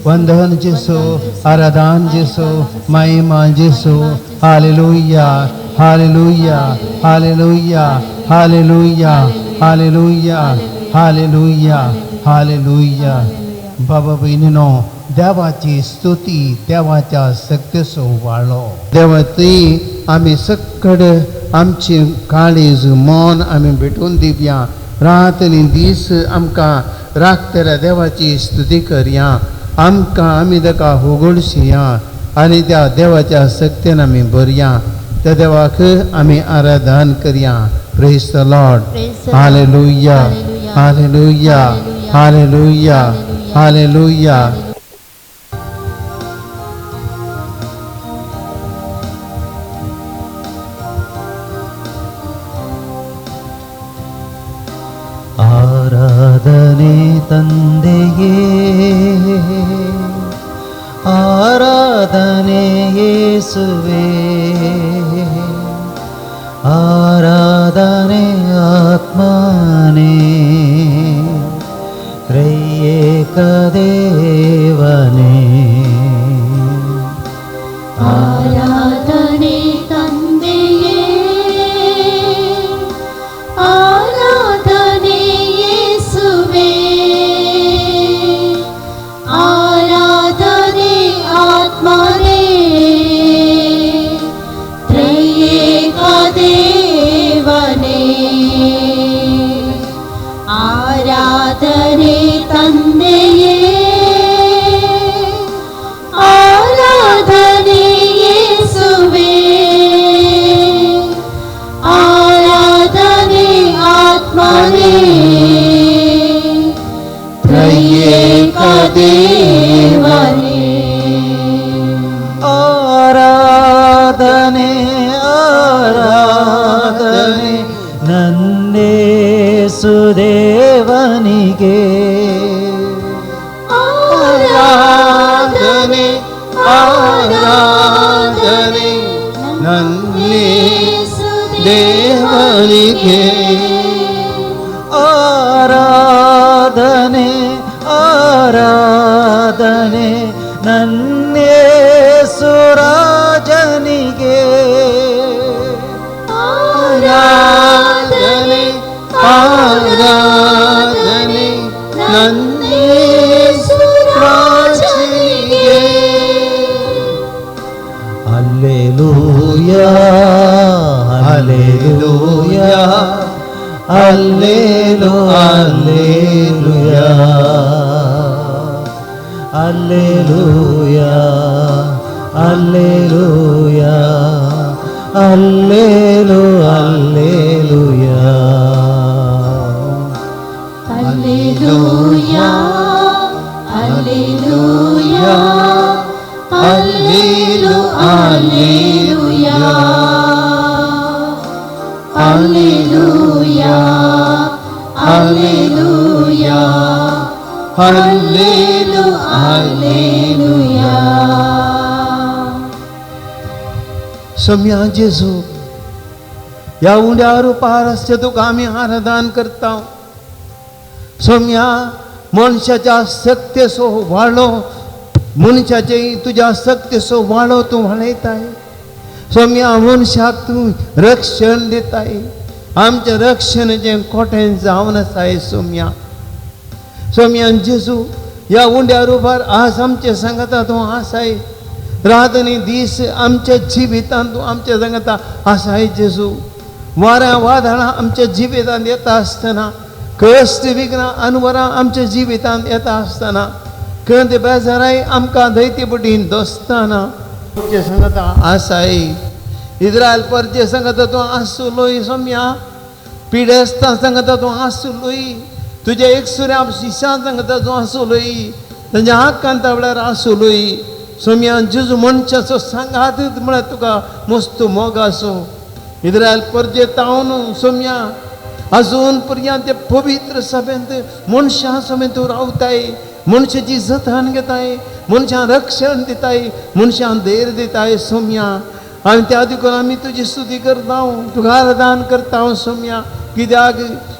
वंदन जेसू, आराधन जेसू, महिमा जेसू। Hallelujah, hallelujah, hallelujah, hallelujah, hallelujah, hallelujah, hallelujah. बाबा भयणीनो, देवाची स्तुती देवाच्या शक्तीचो वाळो देवा ती आमी सक्कड आमची काळीज मन आमी भेटून दिवया। रात आनी दीस आमकां राखतल्या देवाची स्तुती करया। आमकां आमी ताका होगोळशिया आनी त्या देवाच्या शक्तीन आमी भरया। त्या देवाक आमी आराधन करया। Praise the Lord. Hallelujah, hallelujah, hallelujah, hallelujah. ಆರಾಧನೆ ತಂದೆಯೇ, ಆರಾಧನೆ ಯೇಸುವೇ, ಆರಾಧನೆ ಆತ್ಮನೇ, ತ್ರೈಯೇಕ ದೇವನೇ. ಆರಾಧನೆ ತಂದೆಯೇ, ಆರಾಧನೆ ಯೇಸುವೇ, ಆರಾಧನೆ ಆತ್ಮನೇ, ತ್ರೈಯೇಕ ದೇವನೇ. ಆರಾಧನೆ ತಂದೆಯೇ, ಆರಾಧನೆ ಯೇಸುವೇ, ಆರಾಧನೆ ಆತ್ಮನೇ, ತ್ರೈಯೇಕ ದೇವನೇ. ಆರಾಧನೆ ಆರಾಧನೆ ನನ್ನೇಸು ದೇವನಿಗೆ, ಆರಾಧನೆ ಆರಾಧನೆ ನನ್ನೇಸು ದೇವನಿಗೆ, ಆರಾಧನೆ ಆರಾಧನೆ ನನ್ನೇಸು ರಾಜನಿಗೆ, ಆರಾಧನೆ ಆರಾಧನೆ ನನ್ನೇಸು ರಾಜನಿಗೆ. Alleluia, alleluia, ಅಲ್ಲೇಲು alleluia, alleluia, alleluia, ಅಲ್ಲೇಲು alleluia. Alleluia, alleluia, ಅಲ್ಲೇಲು alleluia, alleluia, alleluia, ಅಲ್ಲೇಲು alleluia. सम्या जेजू, ह्या उंड्या रुपार आसच्या तुका आमी आराधन करता। सोम्या, मनशाच्या शक्तेचो वाळो, मनशाचे तुज्या शक्तेचो वाळो तूं वाळयताय। सोम्या, मनशाक तूं रक्षण दिताय। आमचें रक्षण जें कोटें जावन आसाय सोम्या। सोम्या जेजू, ह्या उंड्या रुपार आज आमचे सांगता तूं आसाय। रात आनी दीस आमच्या जिवितांत तूं आमच्या सांगता आसाय जेजू। वाऱ्या वादळां आमच्या जिवितांत येता आसतना, कश्ट विघ्नां अनवरां आमच्या जिवितांत येता आसतना, खंय बेजाराय आमकां दैती बटीन दोसतना आमचे सांगता आसाय। इस्रायल परजे सांगता तूं आसुलोय सोम्या, पिडेस्तां सांगता तूं आसुलोय, तुज्या एकसुऱ्या शिश्यां सांगता तूं आसुलोय, तांच्या आकांता वेळार आसुलोय। सोम्या जेजू, मनशाचो सांगात म्हळ्यार तुका मस्त मोग आसूं। इस्रायल परजे तावन सोम्या अजून पर्यंत ते पवित्र सभेंत मनशां समेत तूं रावताय, मनशाची जतन घेताय, मनशां रक्षण दिताय, मनशां धैर्य दिताय सोम्या। आनी त्या देखून आमी तुजी स्तुती करता, तुका आराधन करता सोम्या। कित्याक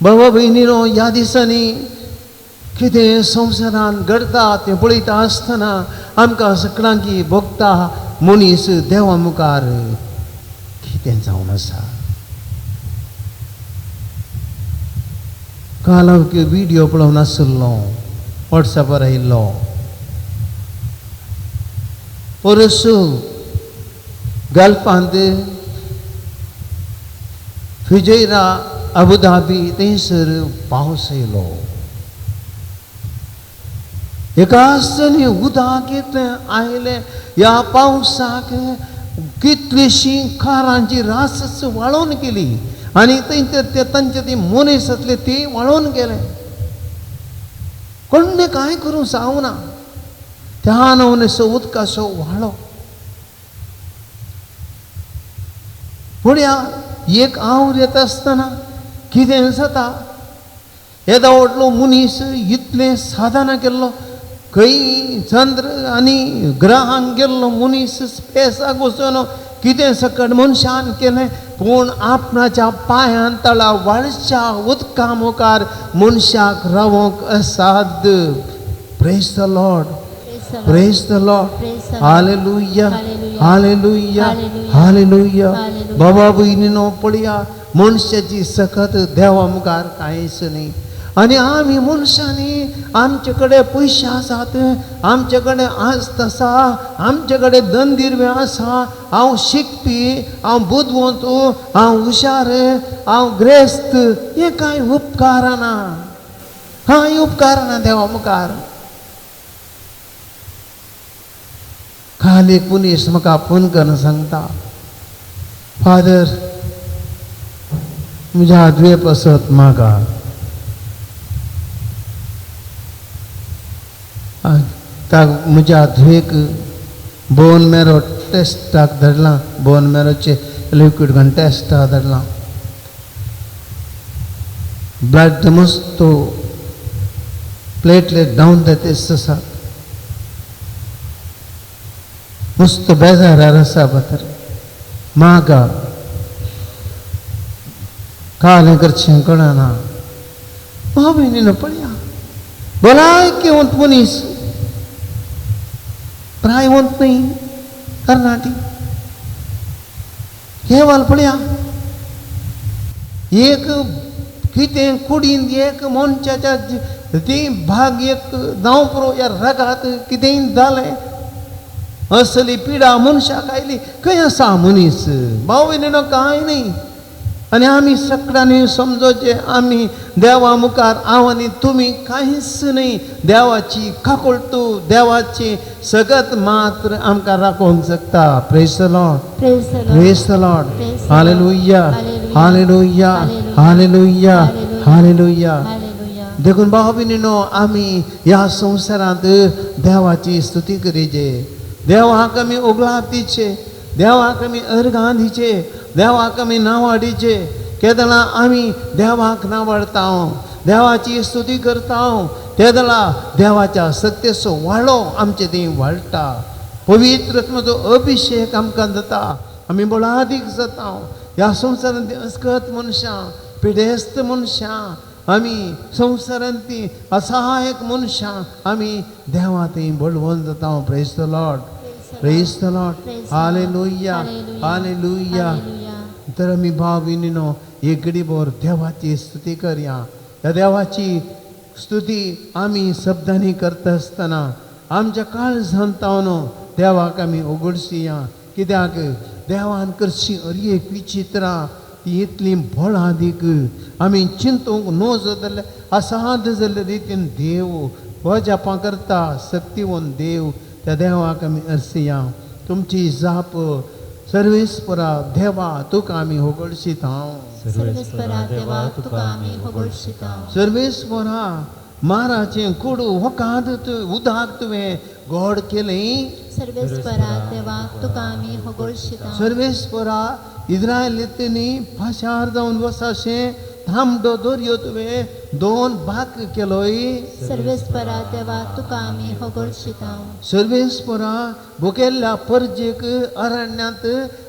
बाबा भयणीनो, ह्या दिसांनी कितें संवसारान घडटा तें पळयता आसतना आमकां सगळ्यांकी भोगता मनीस देवा मुखार कितें जावन आसा. काल हांव व्हिडियो पळोवन आशिल्लो, वॉट्सॅपार आयिल्लो. परस गल्फांत फुजैरा अबुधाबी थंयसर पावस येयलो. एकाच उदक इतलें आयलें, ह्या पावसाक कितलीशीं कारांची रासच वाळोवन गेली आनी थंय ते तांचे ती मनीस आसले ती वाळोवन गेले. कोण्णें कांय करूंक जावना. त्या नवनेसो उदकाचो वाळो. फुड्या एक आवर येता आसतना कितें जाता, येदो व्हडलो मनीस इतलें साधना केल्लो, खंय चंद्र आनी ग्रहांक गेल्लो मनीस स्पेसाक वचून कितें सकट मनशान केलें, पूण आपणाच्या पांयान तळा वाळच्या उदका मुखार मनशाक रावंक असाध्य. Praise the Lord, praise the Lord, hallelujah, hallelujah, hallelujah. बाबा भयणीनो, पळया मनशाची सकत देवा मुखार कांयच न्ही. आनी आमी मनशांनी आमचे कडेन पयशे आसात, आमचे कडेन आस्त आसा, आमचे कडेन दंदिरवे आसा, हांव शिकपी, हांव बुदवंत, हांव हुशार, हांव ग्रेस्त, हें कांय उपकारना, कांय उपकारना देवा मुखार. काल एक मनीस म्हाका फोन करून सांगता, फादर म्हज्या आदवे पासत म्हाका म्हज्या धुवेक बोन मेरो टेस्टाक धाडलां, बोन मेरोचे लिक्वीड घालून टेस्टाक धाडलां. ब्लड मस्त प्लेटलेट डावन जाता आसा, मस्त बेजारार आसा फादर. मागा काल करचें कळना. भाव भयणीनो, पळया भलायकेवंत मनीस, प्रायवंत न्ही, कर्नाटी केवल पळया एक कितें कुडीन एक मनशाच्या ती भाग एक जावं पुरो ह्या रगात कितेंय जालें, असली पिडा मनशाक आयली. खंय आसा मनीस? भाव भयणीनो, कांय न्ही. आनी आमी सगळ्यांनी समजोचें, आमी देवा मुखार हांव आनी तुमी कांयच न्ही. देवाची काकुळटू, देवाची सगत मात्र आमकां राखोवंक शकता. Praise the Lord, praise the Lord, hallelujah, hallelujah, hallelujah, hallelujah. देखून भाव भयणीनो, आमी ह्या संवसारांत देवाची स्तुती करीचे, देवाक आमी उगळाप दिचे, देवाक आमी अर्गां दिचे, देवाक आमी नांवाडीचे. केदळा आमी देवाक नांवाडता, देवाची स्तुती करता, तेदळा देवाच्या सत्तेचो वाळो आमचे थंय वाळटा. पवित्र आत्म्याचो अभिशेक आमकां जाता, आमी बळादीक जाता. ह्या संवसारांत अस्कत मनशां, पिडेस्त मनशां, आमी संवसारांत ती असहायक मनशां आमी देवा थंय बळवंत जाता. Praise the Lord, praise the Lord, hallelujah, hallelujah. तर आमी भाव भयणीनो, एक घडीभर देवाची स्तुती करया. ह्या देवाची स्तुती आमी शब्दांनी करता आसतना आमच्या काळजांत तावन देवाक आमी उगडसुया. कित्याक देवान करची अरेक विचित्रां ती इतली बळादीक आमी चिंतूंक नजो जाल्यार असाध्य जाल्ले रितीन देव वजापां करता. शक्तिवंत देव, त्या देवाक आमी अर्सया. तुमची जाप सर्वेस्परा देवा तुका आमी होगडशीत हांव. सर्वेस्परा देवा तुका आमी होगडशीत. सर्वेस्परा माराचें कुडू वखाद उदक तुवें गोड केलें. सर्वेस्परा देवा तुका आमी होगडशीत. सर्वेस्परा इस्रायलींनी फाशार जावन वसाशें तांबडो दर्यो तुवें दोन भाग केलोय. सर्वेस्परा देवा तुका आमी होगडशीत. सर्वेस्परा भुकेल्ल्या परजेक अरण्यांत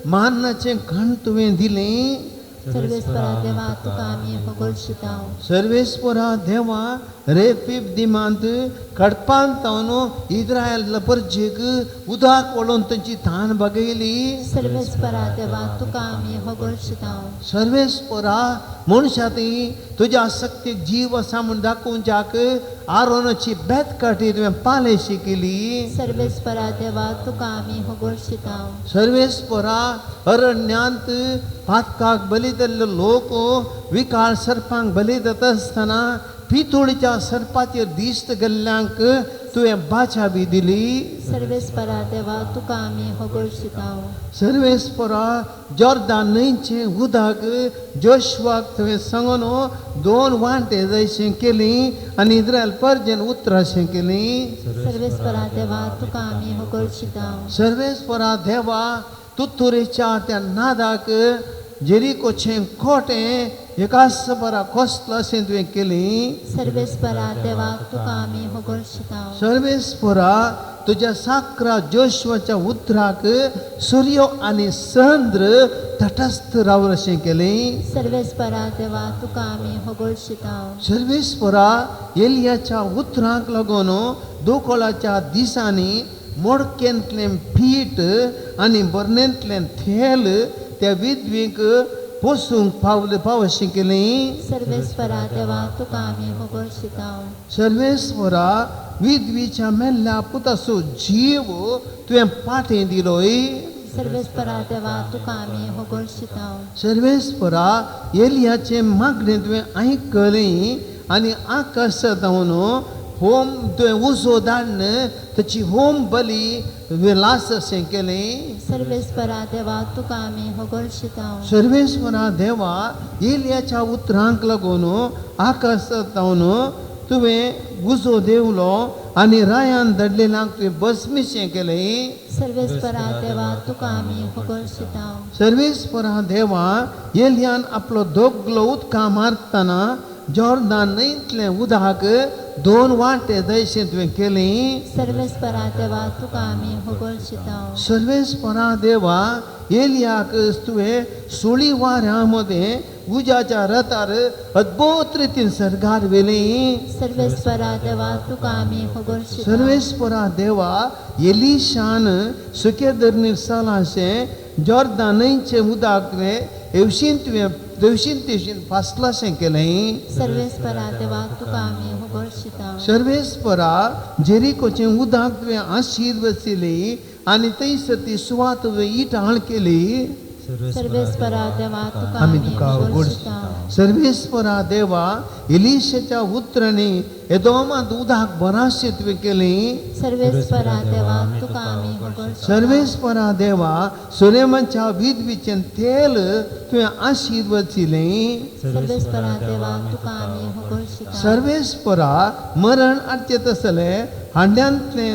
मान्नाचें खाण तुवें दिलें. सर्वेस्परा देवा तुका आमी होगोळशिताव. सर्वेस्परा देवा रेफीब दिमांत कडपान तावन इस्रायल परजेक उदक वळोवन तांची तान भागयली. सर्वेस्परा देवा तुका आमी होगोळशिताव. सर्वेस्परा मनशा ती तुज्या शक्तीक जीव आसा म्हूण दाखोवच्याक आरोनाची बेतकाठी तुवें पालेशी केली. सर्वेस्परा देवा तुका आमी होगोळशिताव. सर्वेस्परा अरण्यांत पातकाक बली दिल्ले लोक विकाळ सर्पांक बली दिता आसतना पितुळच्या सर्पाचेर दिश्ट गेल्ल्यांक तुवें बाचा बी दिली. सर्वेस्परा देवा तुका आमी होगोळशिताव. सर्वेस्परा जॉर्दान न्हंयचें उदक जोशवाक तुवें सांगून दोन वांटे जैशें केली आनी इस्रायल परजेन उतराशें केली. सर्वेस्परा देवा तुका आमी होगोळशिताव. सर्वेस्परा देवा तुतुरेच्या त्या नादाक जेरिकोचें कोटें एकाच बरा कोसला अशें तुवें केली. सर्वेस्परा देवा तुका आमी होगोळशिताव. सर्वेस्परा तुज्या साकरा जोशवाच्या उतराक सूर्य आनी चंद्र तटस्थ रावर अशें केलें. सर्वेस्परा देवा तुका आमी होगोळशिताव. सर्वेस्परा एलियाच्या उतरांक लागून दुकोळाच्या दिसांनी मोडकेंतलें पीठ आनी बरणेंतलें तेल त्या विधवींक पोसूंक पावले पावशें केलें. सर्वेस्परा देवा तुका आमी होगोळशिताव. सर्वेस्परा विधवीच्या मेल्ल्या पुताचो जीव तुवें पाटें दिलोय. सर्वेस्परा देवा तुका आमी होगोळशिताव. सर्वेस्परा एलियाचें मागणें तुवें आयकलें आनी आकाशा जावन होम तुवें उजो धाडून ताची होम बली लास अशें केलें. सर्वेस्परा देवा तुका आमी होगोळशिताव. सर्वेस्परा देवा एलियाच्या उतरांक लागून आकाशा जावन तुवें उजो देंवलो आनी रायान धाडलेल्यांक तुवें बसमिशें केलें. सर्वेस्परा देवा तुका आमी होगोळशिताव. सर्वेस्परा देवा एलियान आपलो दोगलो उदकां मारतना जॉर्दान न्हंयतलें उदक दोन वांटे जैशें तुवें केलें. सर्वेस्परा देवा तुका आमी होगोळशिताव. सर्वेस्परा देवा एलियाक तुवें सुळी वाऱ्या मदें उज्याच्या रथार अद्भुत रितीन सर्गार व्हेलें. सर्वेस्परा देवा तुका आमी होगोळशिताव. सर्वेस्परा देवा एलिशान सुके धरणीर चलाशें जॉर्दान न्हंयचें उदक तुवें हेवशीन तुवें देवशीन तेवशीन फासलाशें केलें. सर्वेस्परा देवा तुका आमी होगोळशिताव. सर्वेस्परा जेरिकोचें उदक तुवें आशिर्वसिली आनी थंयसर ती सुवात तुवें इटाळ केली. सर्वेस्परा देवा तुका आमी आमी तुका होगोळशिताव. सर्वेस्परा देवा एलिशाच्या उतरांनी एदोमांत उदक बराचशें तुवें केलें. सर्वेस्परा देवा तुका आमी होगोळशिताव. सर्वेस्परा देवा सुलेमानच्या विधवीचें तेल तुवें आशिर्वसिलें. सर्वेस्परा देवा तुका आमी होगोळशिताव. सर्वेस्परा मरण हाडचें तसलें हांड्यांतलें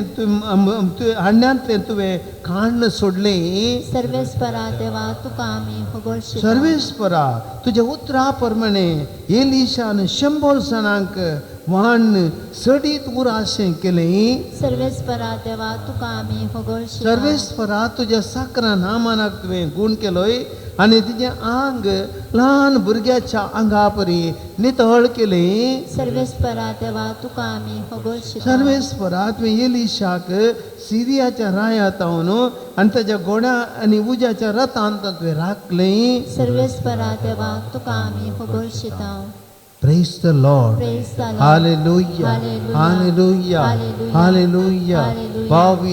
हांड्यांतलें तुवें काण्ण सोडलें. सर्वेस्परा देवा तुका आमी होगोळशिताव. सर्वेस्परा तुज्या उतरा प्रमाणे एलिशान 100 जाणांक वाण सडीत उराशें केलें. सर्वेस्परा देवा तुका आमी होगोळशिताव. सर्वेस्परा तुज्या साकरा नामानाक तुवें गूण केलोय आनी तुजें आंग ल्हान भुरग्याच्या आंगा परी नितळ केलें. सर्वेस्परा देवा तुका आमी होगोळशिताव. सर्वेस्परा तुवें एलिशाक सिरियाच्या रायात जावन आनी ताच्या घोड्या आनी उज्याच्या रथांत तुवें राखलें. सर्वेस्परा देवा तुका आमी होगोळशिताव. Praise the Lord. Praise the Lord. Hallelujah. Hallelujah. Hallelujah. Hallelujah. Hallelujah. Hallelujah. भाव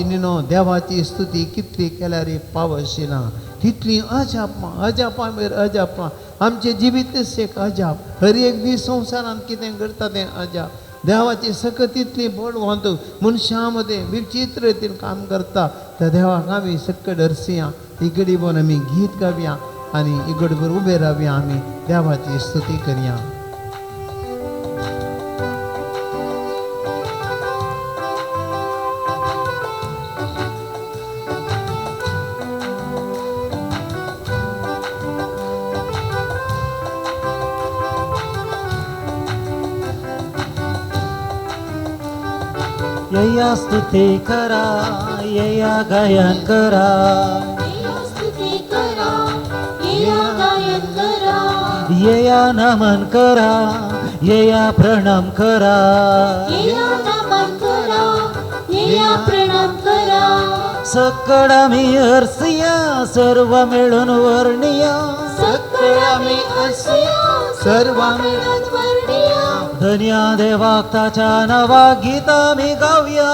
देवाची स्तुती कितली केल्यार पावशिना तितली अजापां अजापां मेर अजापां आमचे जिवीतच एक अजाप. हर एक दीस संवसारांत कितें घडटा तें अजाप. देवाची सकत तितली बळवंत मनशां मदें विचित्र रितीन काम करता. त्या देवाक आमी सकट हरसया इगडी भर आमी गीत गावया आनी इगडभर उबे रावया आमी देवाची स्तुती करया. यया स्तुती करा, यया गायन करा, यया स्तुती करा, यया गायन करा, येया नमन करा, येया प्रणाम करा. येया नमन करा, येया प्रणाम करा. सकड आमी हरसिया, सर्व मेळून वर्णिया. सकळ आमी हसया, सर्व मेळून वर्णिया. धन्या देवाक ताच्या नांवा गीतां आमी गावया.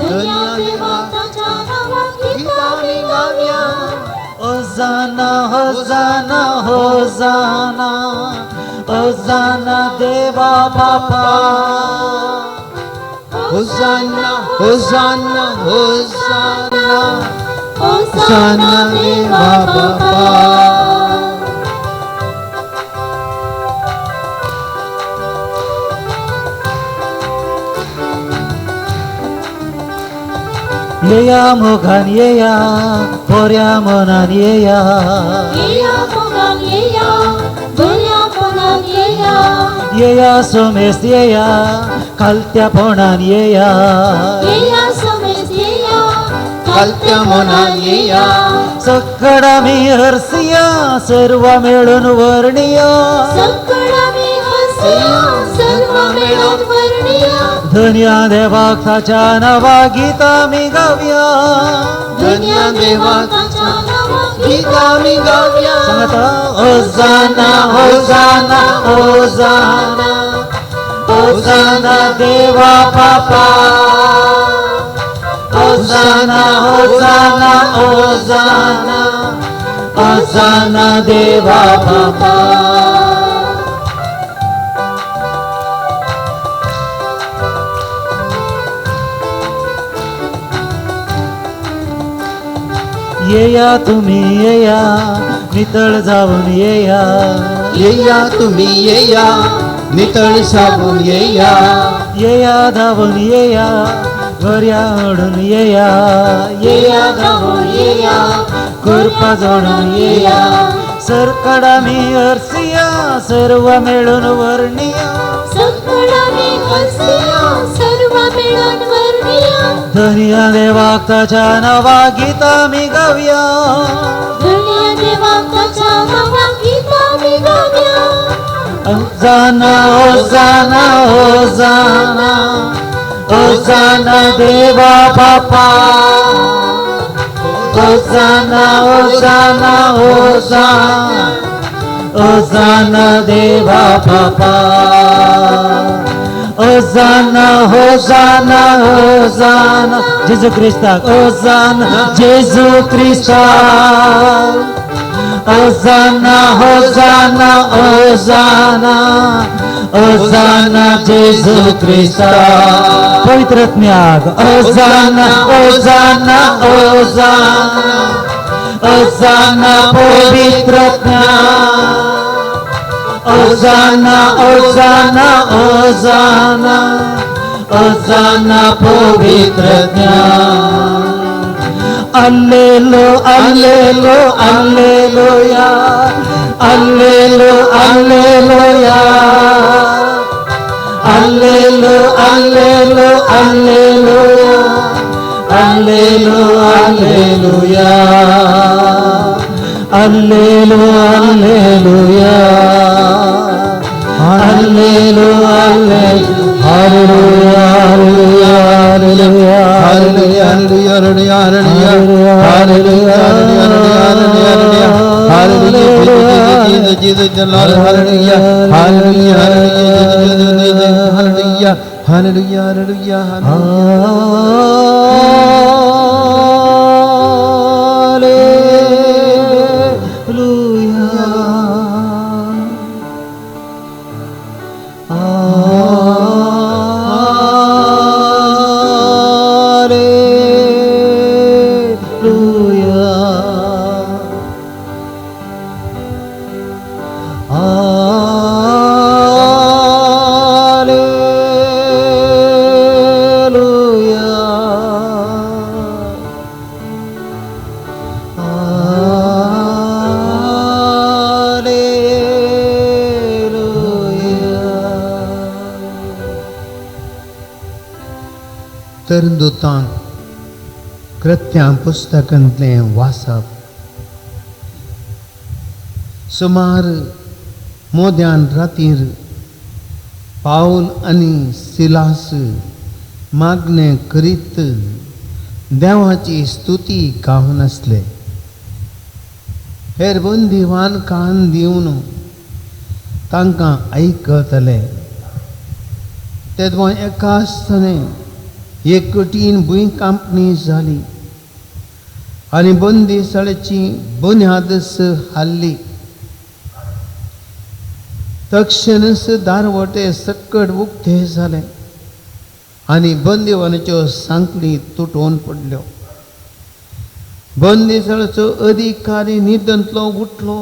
धन्या देवाक ताच्या नांवाक गीतां आमी गावया. होजाना होजाना होजाना, होजाना देवा बापा. होसाना होसाना होसाना, होसाना देवा बापा. येया मोगान येया, बऱ्या मनान येया. येया मोगान येया, बऱ्या मनान येया. येया सोमेस येया, खालत्यापणान येया. येया समेत येया, खालत्या मनान येया. सकड आमी हरसिया, सर्व मेळून वर्णिया. सकळ आमी हसया, सर्व मेळून वर्णिया. धन्या देवाक ताच्या नांवा गीतां आमी गावया. धन्या देवाक ताच्या नांवाक गीतां आमी गावया. सांगता होजाना होजाना होजाना, होजाना देवा बापा. होजाना होजाना होजाना, होजाना देवा बापा. येया तुम्ही येया, नितळ जाऊन येया. येया तुम्ही येया, नितळ साबून येया. येया धावून येया, बऱ्या ओडून येया. येया धावून येया, कृपा जोडून येया. सरकड आमी हरसिया, सर्व मेळून वर्णिया. सकळ आमी हसया, सर्व मेळून वर्णिया. धन्या देवाक ताच्या नांवा गीतां आमी गावया. धन्या देवाक ताच्या नांवाक गीतां आमी गावया. होजाना होजाना होजाना, होजाना देवा बापा. होजाना होजाना होजाना, होजाना देवा बापा. होजाना होजाना होजाना, जेजू क्रिस्ताक. होजाना जेजू क्रिस्ताक. होजाना होजाना होजाना, होजाना जेजू क्रिस्ताक. पवित्र आत्म्याक. होजाना होजाना होजाना, होजाना पवित्र आत्म्याक. होजाना होजाना होजाना, होजाना पवित्र आत्म्याक. अल्लेलो अल्लेलो अल्लेलुया, अल्लेलो अल्लेलुया, अल्लेलो अल्लेलो अल्लेलुया, अल्लेलो अल्लेलुया, अल्लेलो अल्लेलुया, अल्लेलो अल्लेलुया. Hallelujah hallelujah hallelujah hallelujah hallelujah hallelujah hallelujah hallelujah. Jesus Jesus Lord hallelujah hallelujah hallelujah hallelujah hallelujah hallelujah hallelujah. Hallelujah. तरंदुतांक कृत्यां पुस्तकांतलें वाचप. सुमार मोद्यान रातीर पावल आनी सिलास मागणें करीत देवाची स्तुती गावन आसले. हेर बंदीवान कान दिवन तांकां आयकतले. तेदो एका आसतने एक कठीण भुंयकांपणी जाली आनी बंदीशाळेची बुन्यादस हाल्ली. तक्षणच दारवटे सक्कड उक्ते जाले आनी बंदीवानाच्यो सांखळी तुटोवन पडल्यो. बंदीशाळेचो अधिकारी न्हिदंतलो उठलो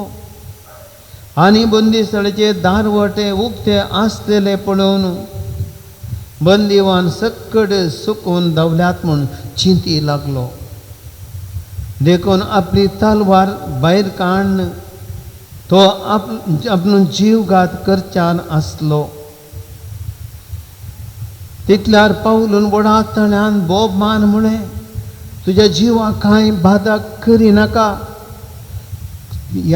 आनी बंदीशाळेचे दारवटे उक्ते आसलेले पळोवन बंदीवान सक्कड सुकून धांवल्यात म्हूण चिंती लागलो. देखून आपली तलवार भायर काडून तो आपलो जीवघात करच्यान आसलो. तितल्यार पावलून व्हडा ताळ्यान बोब मान म्हळें, तुज्या जिवाक कांय बादा करिनाका,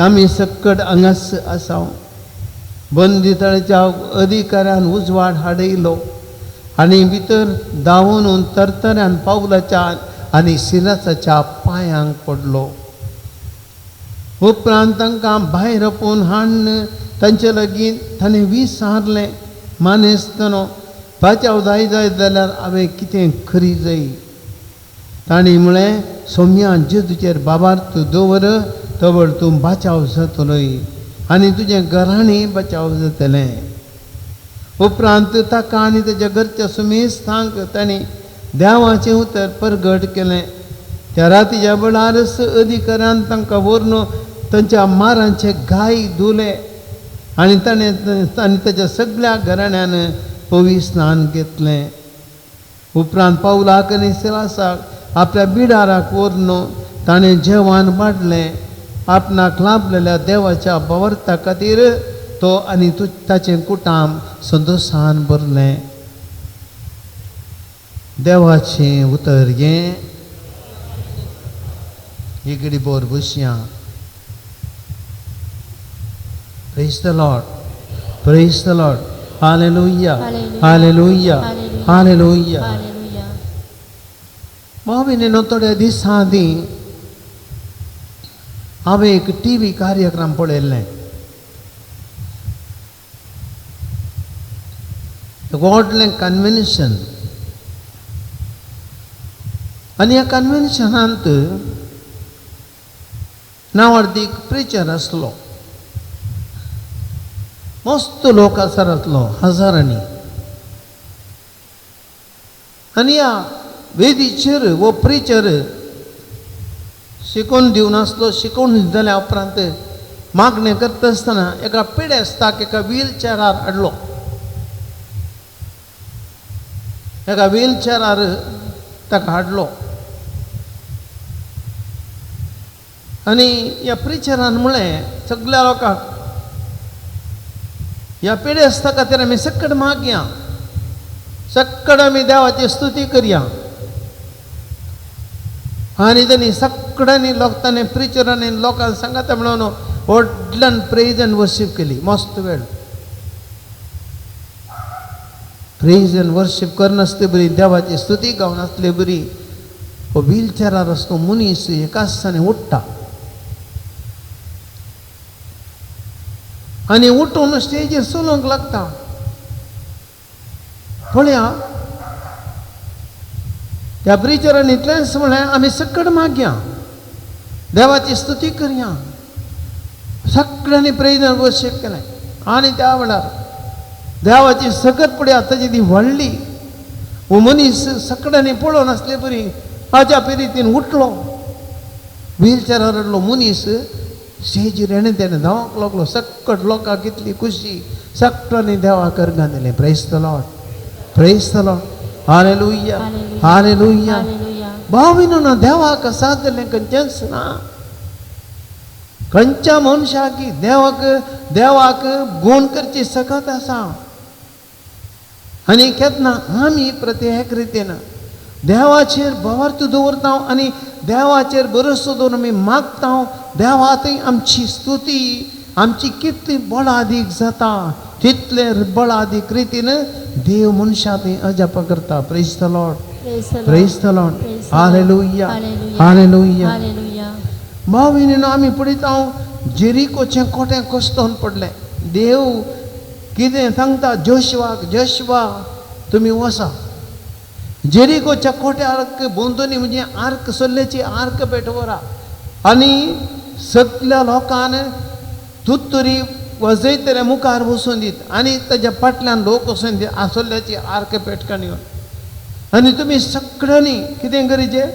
आमी सक्कड हांगाच आसा. बंदीतळच्या अधिकाऱ्यान उजवाड हाडयलो आनी भितर धांवून तरतऱ्यान पावलाच्या आनी सिलासाच्या पांयांक पडलो. उपरांत तांकां भायर आपोवन हाडून तांचे लागीं ताणें विचारलें, मानेस्तानो, बाचाव जाय जायत जाल्यार हांवें कितें करी जाय? तांणी म्हळें, सोम्या जेजूचेर बाबार तूं दवर, तवळ तूं बाचाव जातलोय आनी तुजें घराणें बचाव जातलें. उपरांत ताका आनी ताच्या घरच्या सुमेस्तांक तांणी देवाचें उतर परगट केलें. त्या रातीच्या वेळारच अधिकाऱ्यान तांकां व्हरून तांच्या मारांचे गाय धुले आनी ताणें आनी ताच्या सगळ्या घराण्यान पवी स्नान घेतलें. उपरांत पावलाक आनी सिलासाक आपल्या बिडाराक व्हरून ताणें जेवण वाडलें. आपणाक लाभलेल्या देवाच्या बवर्ता खातीर तो आनी ताचें कुटाम संतोशान भरलें. देवाचें उतर हें. इगडी बोर बसया. Praise the Lord, praise the Lord. Hallelujah, hallelujah, hallelujah. भाविनीनो, थोड्या दिसां आदीं हांवें एक टी व्ही कार्यक्रम पळयल्लें. व्हडलें कन्वेन्शन आनी ह्या कन्वेन्शनांत नांवाडदीक प्रिचर आसलो. मस्त लोक आसर आसलो, हजारांनी. आनी ह्या वेदीचेर हो प्रिचर शिकोवन दिवन आसलो. शिकोवन जाल्या उपरांत मागणें करता आसतना एका पिडेस्ताक एका व्हीलचेरार हाडलो. एका व्हीलचेरार ताका हाडलो आनी ह्या प्रिचरान म्हळें सगळ्या लोकांक, ह्या पिडेस्ता खातीर आमी सक्कड मागया, सक्कड आमी देवाची स्तुती करया. आनी तांणी सगळ्यांनी लोक ताणें प्रिचरांनी लोकांक सांगाता म्हणून व्हडल्यान प्रेज एंड वर्शीप केली. मस्त वेळ प्रेज एंड वर्शीप करनासले बरी, देवाची स्तुती गावन आसले बरी, हो व्हीलचेरार आसलो मनीस एका आसतना उठ्ठा आनी उठून स्टेजीर चलोवंक लागता. पळया, त्या प्रिचरान इतलेंच म्हळें, आमी सक्कड मागया, देवाची स्तुती करया. सगळ्यांनी प्रेज एंड वर्शीप केलें आनी त्या वेळार देवाची सकत पळया ताची ती व्हडली. हो मनीस सगळ्यांनी पळोवन आसले बरी हाज्या पिरितीन उठलो. व्हीलचेरार हाडलो मनीस स्टेजीर हेणें तेणें धांवंक लागलो. सक्कड लोकांक कितली खुशी, सगळ्यांनी देवाक अर्गां दिलें. Praise the Lord, praise the Lord. Hallelujah, hallelujah. भाविनो ना, देवाक साथ दिलें खंयचेंच ना. खंयच्या मनशाक देवाक देवाक गुण करची सकत आसा. आनी केन्ना आमी प्रत्येक रितीन देवाचेर भावार्थ दवरता आनी देवाचेर भरोसो दवरून आमी मागता, देवा थंय आमची स्तुती, आमची कितली बळादीक जाता तितले बळादीक रितीन देव मनशां थंय अजापां करता. Praise the Lord, praise the Lord, hallelujah, hallelujah. भाव भयणीनो, आमी पळयता जेरिकोचें कोटें कोसतोन पडलें. देव कितें सांगता जोशवाक, जोशवा तुमी वसा जेरिकोच्या कोट्याक भोंवतणी म्हणजे आर्क सोल्ल्याची आर्क पेटवरा आनी सगल्या लोकान तुत्तुरी वाजयतले मुखार वचून दीत आनी ताज्या फाटल्यान लोक वचून दीत आसोल्ल्याची आर्क पेटकान येवन आनी तुमी सगळ्यांनी कितें करीचें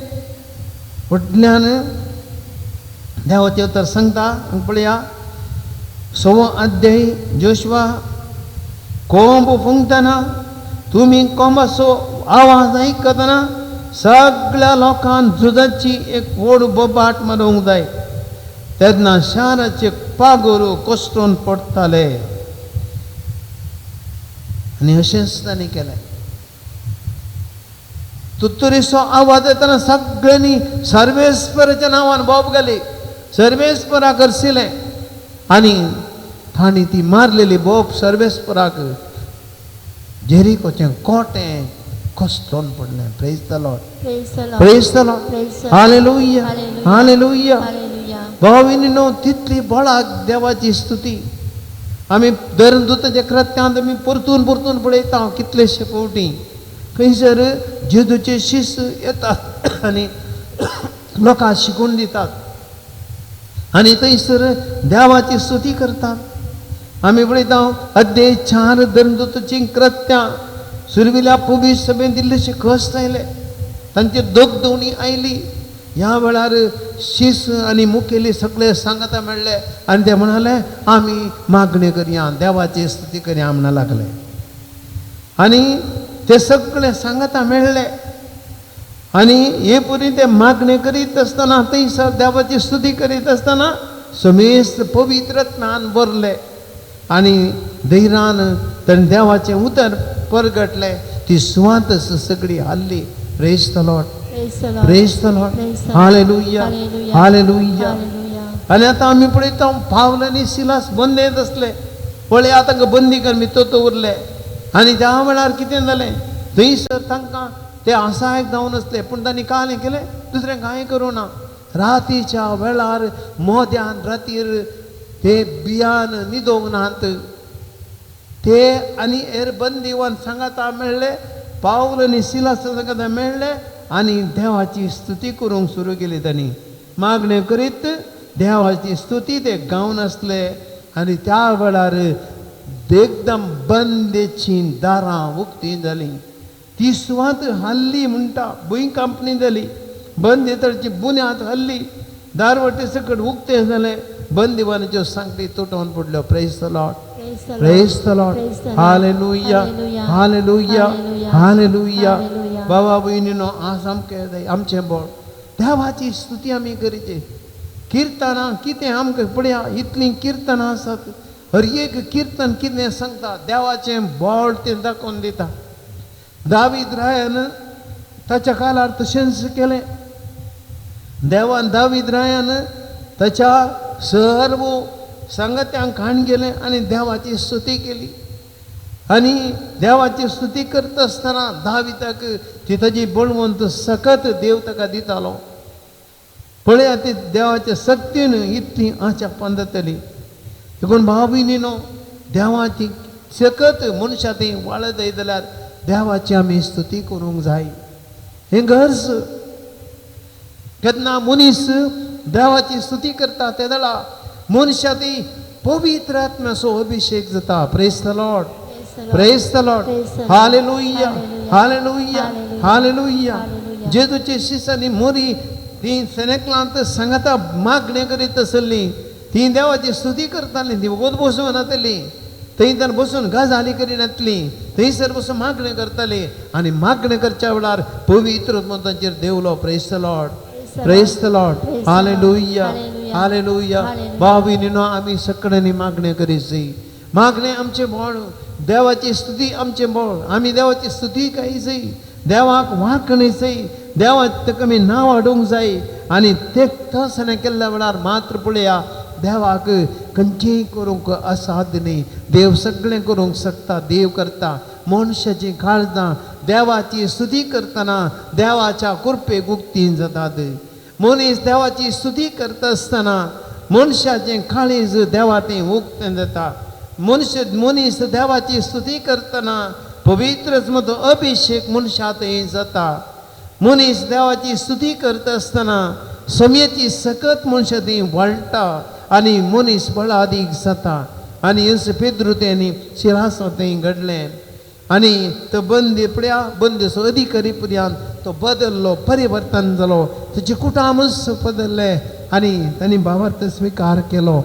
व्हडल्यान देवाचें उतर सांगता. पळया 6वो अध्याय जोशवा, कोंब फुंकतना तुमी कोंबाचो आवाज आयकतना सगळ्या लोकांक झुजाची एक व्हड बोबाट मारूंक जाय. तेन्ना शाराचे पागोर कोसळून पडटाले. आनी अशेंच तांणी केलें. तुत्तुरीचो आवाज येतना सगळ्यांनी सर्वेस्पराच्या नांवान बोब घाली, सर्वेस्पराक करशिलें आनी तांणी ती मारलेली बोब सर्वेस्पराक जेरिकोचें कोटें कोसळून पडलें. Praise the Lord, praise the Lord, hallelujah, hallelujah. भाव भयणीनो, तितली बळाक देवाची स्तुती. आमी धर्मदूताच्या कृत्यांत आमी परतून परतून पळयता कितलेशे फावटी खंयसर जेजूचे शिस्त येतात आनी लोकांक शिकून दितात आनी थंयसर देवाची स्तुती करतात. आमी पळयता अध्याय 4 धर्मदूताची कृत्यां सुरविल्या पवित्र सभेन दिल्लेशे कश्ट आयले, तांची दगदवणी आयली. ह्या वेळार शीस आनी मुखेली सगळे सांगाता मेळ्ळे आनी ते म्हणाले आमी मागण्यो करया, देवाची स्तुती करया म्हणा लागले. आनी ते सगळे सांगाता मेळ्ळे आनी हे पुरी ते मागणे करीत आसतना थंयसर देवाची स्तुती करीत आसतना समेस्त पवित्रत्मान भरले आनी धैर्यान ताणें देवाचें उतर परगटलें. ती सुवात सगळी हाल्ली. Praise the Lord, praise the Lord, hallelujah, hallelujah. आनी आतां आमी पळयता पावल आनी सिलास बंदेंत आसले. पळय तांकां बंदी कर मितो उरले. आनी त्या वेळार कितें जालें थंयसर तांकां ते असायक जावन आसले, पूण तांणी कालें केलें दुसरें कांय करूं ना. रातीच्या वेळार मोद्यान रातीर ते बियान न्हिदोंक नात. ते आनी हेर बंदीवान सांगाता मेळ्ळे, पावल आनी सिलास सांगाता मेळ्ळे आनी देवाची स्तुती करूंक सुरू केली. तांणी मागणें करीत देवाची स्तुती ते गावन आसले आनी त्या वेळार एकदम बंदेची दारां उक्ती जालीं. ती सुवात हाल्ली म्हणटा, भूंय कांपणी जाली, बंदेतळची बुन्याद हाल्ली, दारवटे सकट उक्तें जालें, बंदिवानाच्यो सांगटी तुटोवन पडल्यो. Praise the Lord, praise the Lord, hallelujah, hallelujah, hallelujah. बाबा भयणीनो, आज आमकां जाय आमचें बोळ देवाची स्तुती आमी करीची. किर्तनां कितें आमकां पळया, इतलीं किर्तनां आसात. हर एक किर्तन कितें सांगता देवाचें बोळ तें दाखोवन दिता. दावीद रायान ताच्या काळार तशेंच केलें. देवान दावीद रायान ताच्या सर्व सांगात्यांक हाण गेलें आनी देवाची स्तुती केली. आनी देवाची स्तुती करता आसतना दाविताक ती ताजी बळवंत सकत देव ताका दितालो. पळया ती देवाच्या सक्तीन इतली आचापान जातली. देखून भाव भयणीनो, देवाची सकत मनशां ती वाळत जायत जाल्यार देवाची आमी स्तुती करूंक जाय. हें गरज. केन्ना मनीस देवाची स्तुती करता तेदळा मनशां ती पवित्र आत्म्याचो अभिशेक जाता. Praise the Lord, praise the Lord, hallelujah, hallelujah, hallelujah. जेजूचे शिसांनी मोरी ती सेनेकलांत सांगाता मागणें करीत आसली, ती देवाची स्तुती करताली. ती वगत बसून नातली, थंय तर बसून गजाली करिनातली, थंयसर बसून मागणें करताली. आनी मागणें करच्या वेळार पवित्र आत्मो तांचेर देवलो. Praise the Lord, praise the Lord, hallelujah, hallelujah. भाव भयणीनो, आमी सगळ्यांनी मागणें करीची. मागणें आमचें बोळ, देवाची स्तुती आमचें बोळ. आमी देवाची स्तुती कायची, देवाक वांकणी जाय, देवाक ताका आमी नांव हाडूंक जाय. आनी ते तसणें केल्ल्या वेळार मात्र पळया देवाक खंयचेंय करूंक असाध्य न्ही. देव सगळें करूंक शकता, देव करता. मनशाचीं काळजां देवाची स्तुती करतना देवाच्या कृपेक उक्ती जातात. मनीस देवाची स्तुती करता आसतना मनशाचें काळीज देवा तें उक्तें जाता. मनीस देवाची स्तुती करतना पवित्र आत्मो अभिशेक मनशा थंय जाता. मनीस देवाची स्तुती करता आसतना समयेची सकत मनशा थंय वाडटा आनी मनीस बळादीक जाता. आनी हें पेद्रू तेणी शिरासा थंय घडलें आनी तो बंदी पळया बंदीचो अधिकारी पर्यंत तो बदल्लो, परिवर्तन जालो, ताचे कुटामूच बदल्लें आनी तांणी भावार्थ स्विकार केलो.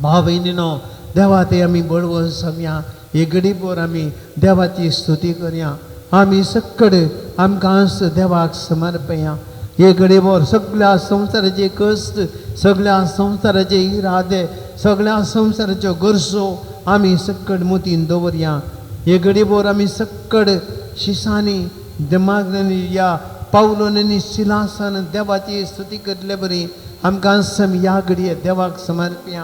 भाव भयणीनो, देवा ते आमी बळवंत समया हे घडीभर आमी देवाची स्तुती करया. आमी सक्कड आमकां देवाक समर्पया. हे घडीभर सगळ्या संवसाराचे कश्ट, सगळ्या संवसाराचे इरादे, सगळ्या संवसाराच्यो गरजो आमी सक्कड मतीन दवरया. हे घडीभर आमी सक्कड शिसांनी दिमागांनी या पावलोनी शिलासान देवाची स्तुती करले बरी आमकां ह्या घडये देवाक समर्पया.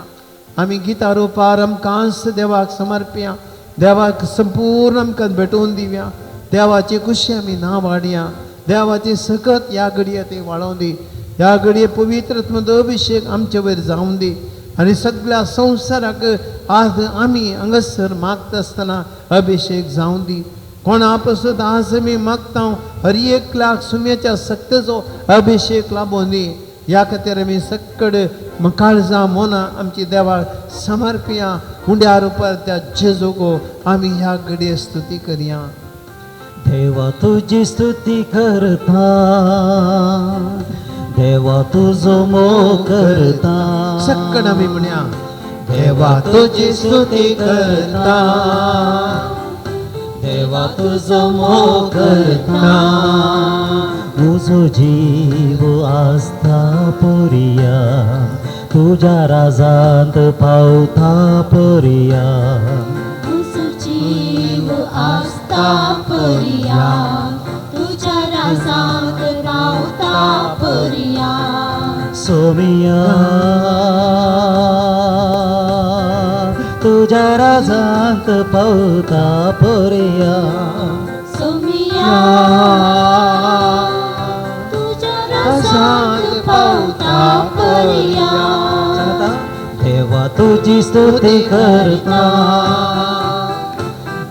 आमी गितां रुपार आमकां देवाक समर्पया. देवाक संपूर्ण आमकां भेटोवन दिवया. देवाची खुशी आमी ना वाडया. देवाची सकत ह्या घडये ती वाडोवन दी. ह्या घडये पवित्र आत्मो अभिशेक आमचे वयर जावन दी आनी सगळ्या संवसाराक आज आमी हांगासर मागता आसतना अभिशेक जावन दी. कोणा पसत आज आमी मागता हर एक लाख सुम्याच्या सक्तेचो अभिशेक लाबोवन दी. ह्या खातीर आमी सक्कड काळजां मनां आमची देवाक समर्पया. उंड्या रुपार त्या जेजूक आमी ह्या घडये स्तुती करया. देवा तुजी स्तुती करता, देवा तुजो मोग करता. सक्कड आमी म्हणया, देवा तुजी स्तुती करता, देवा तुजो मोग करता. तुजो जीव आसता पुरिया, तुज्या राजांत पावता पुरिया. तुजो जीव आसता पुरिया, तुज्या राजांत पावता पुरिया. सोमिया तुज्या राजांत पावता पुरिया. सोमिया तुज्या राजांत पावता पुरिया. देवा तुजी स्तुती करता,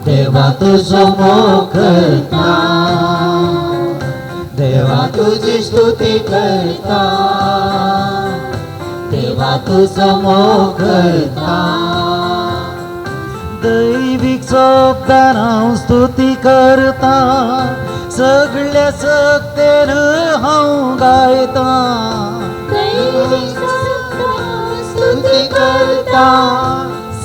देवा तुजो मोग करता. देवा तुजी स्तुती करता, देवा तुजो मोग करता. दैवीक सोबदान हांव स्तुती करता, सगळ्या सक्तेन हांव गायता. दैवीक सोबदान स्तुती करता,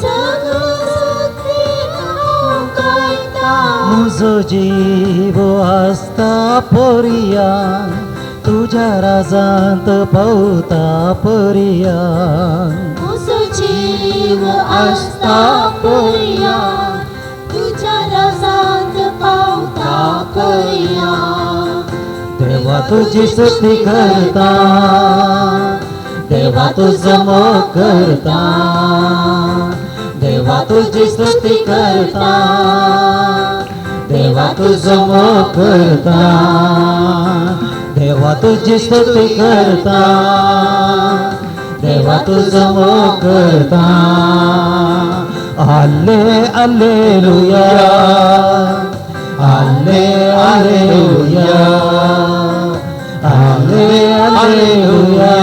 सगळ्या सक्तेन हांव गायता. म्हजो जीव आसता पोरिया, तुज्या राजांत पावता पोरिया. म्हजो जीव आसता पोरिया, तुज्या राजांत पावता पोरिया. देवा तुजी स्तुती करता, देवा तुजो मोग करता. देवा तुजी स्तुती करता, देवा तुजो मोग करता. देवा तुजी स्तुती करता, देवा तुजो मोग करता. आले आलेलुया, आले आलेलुया, आले आलेलुया.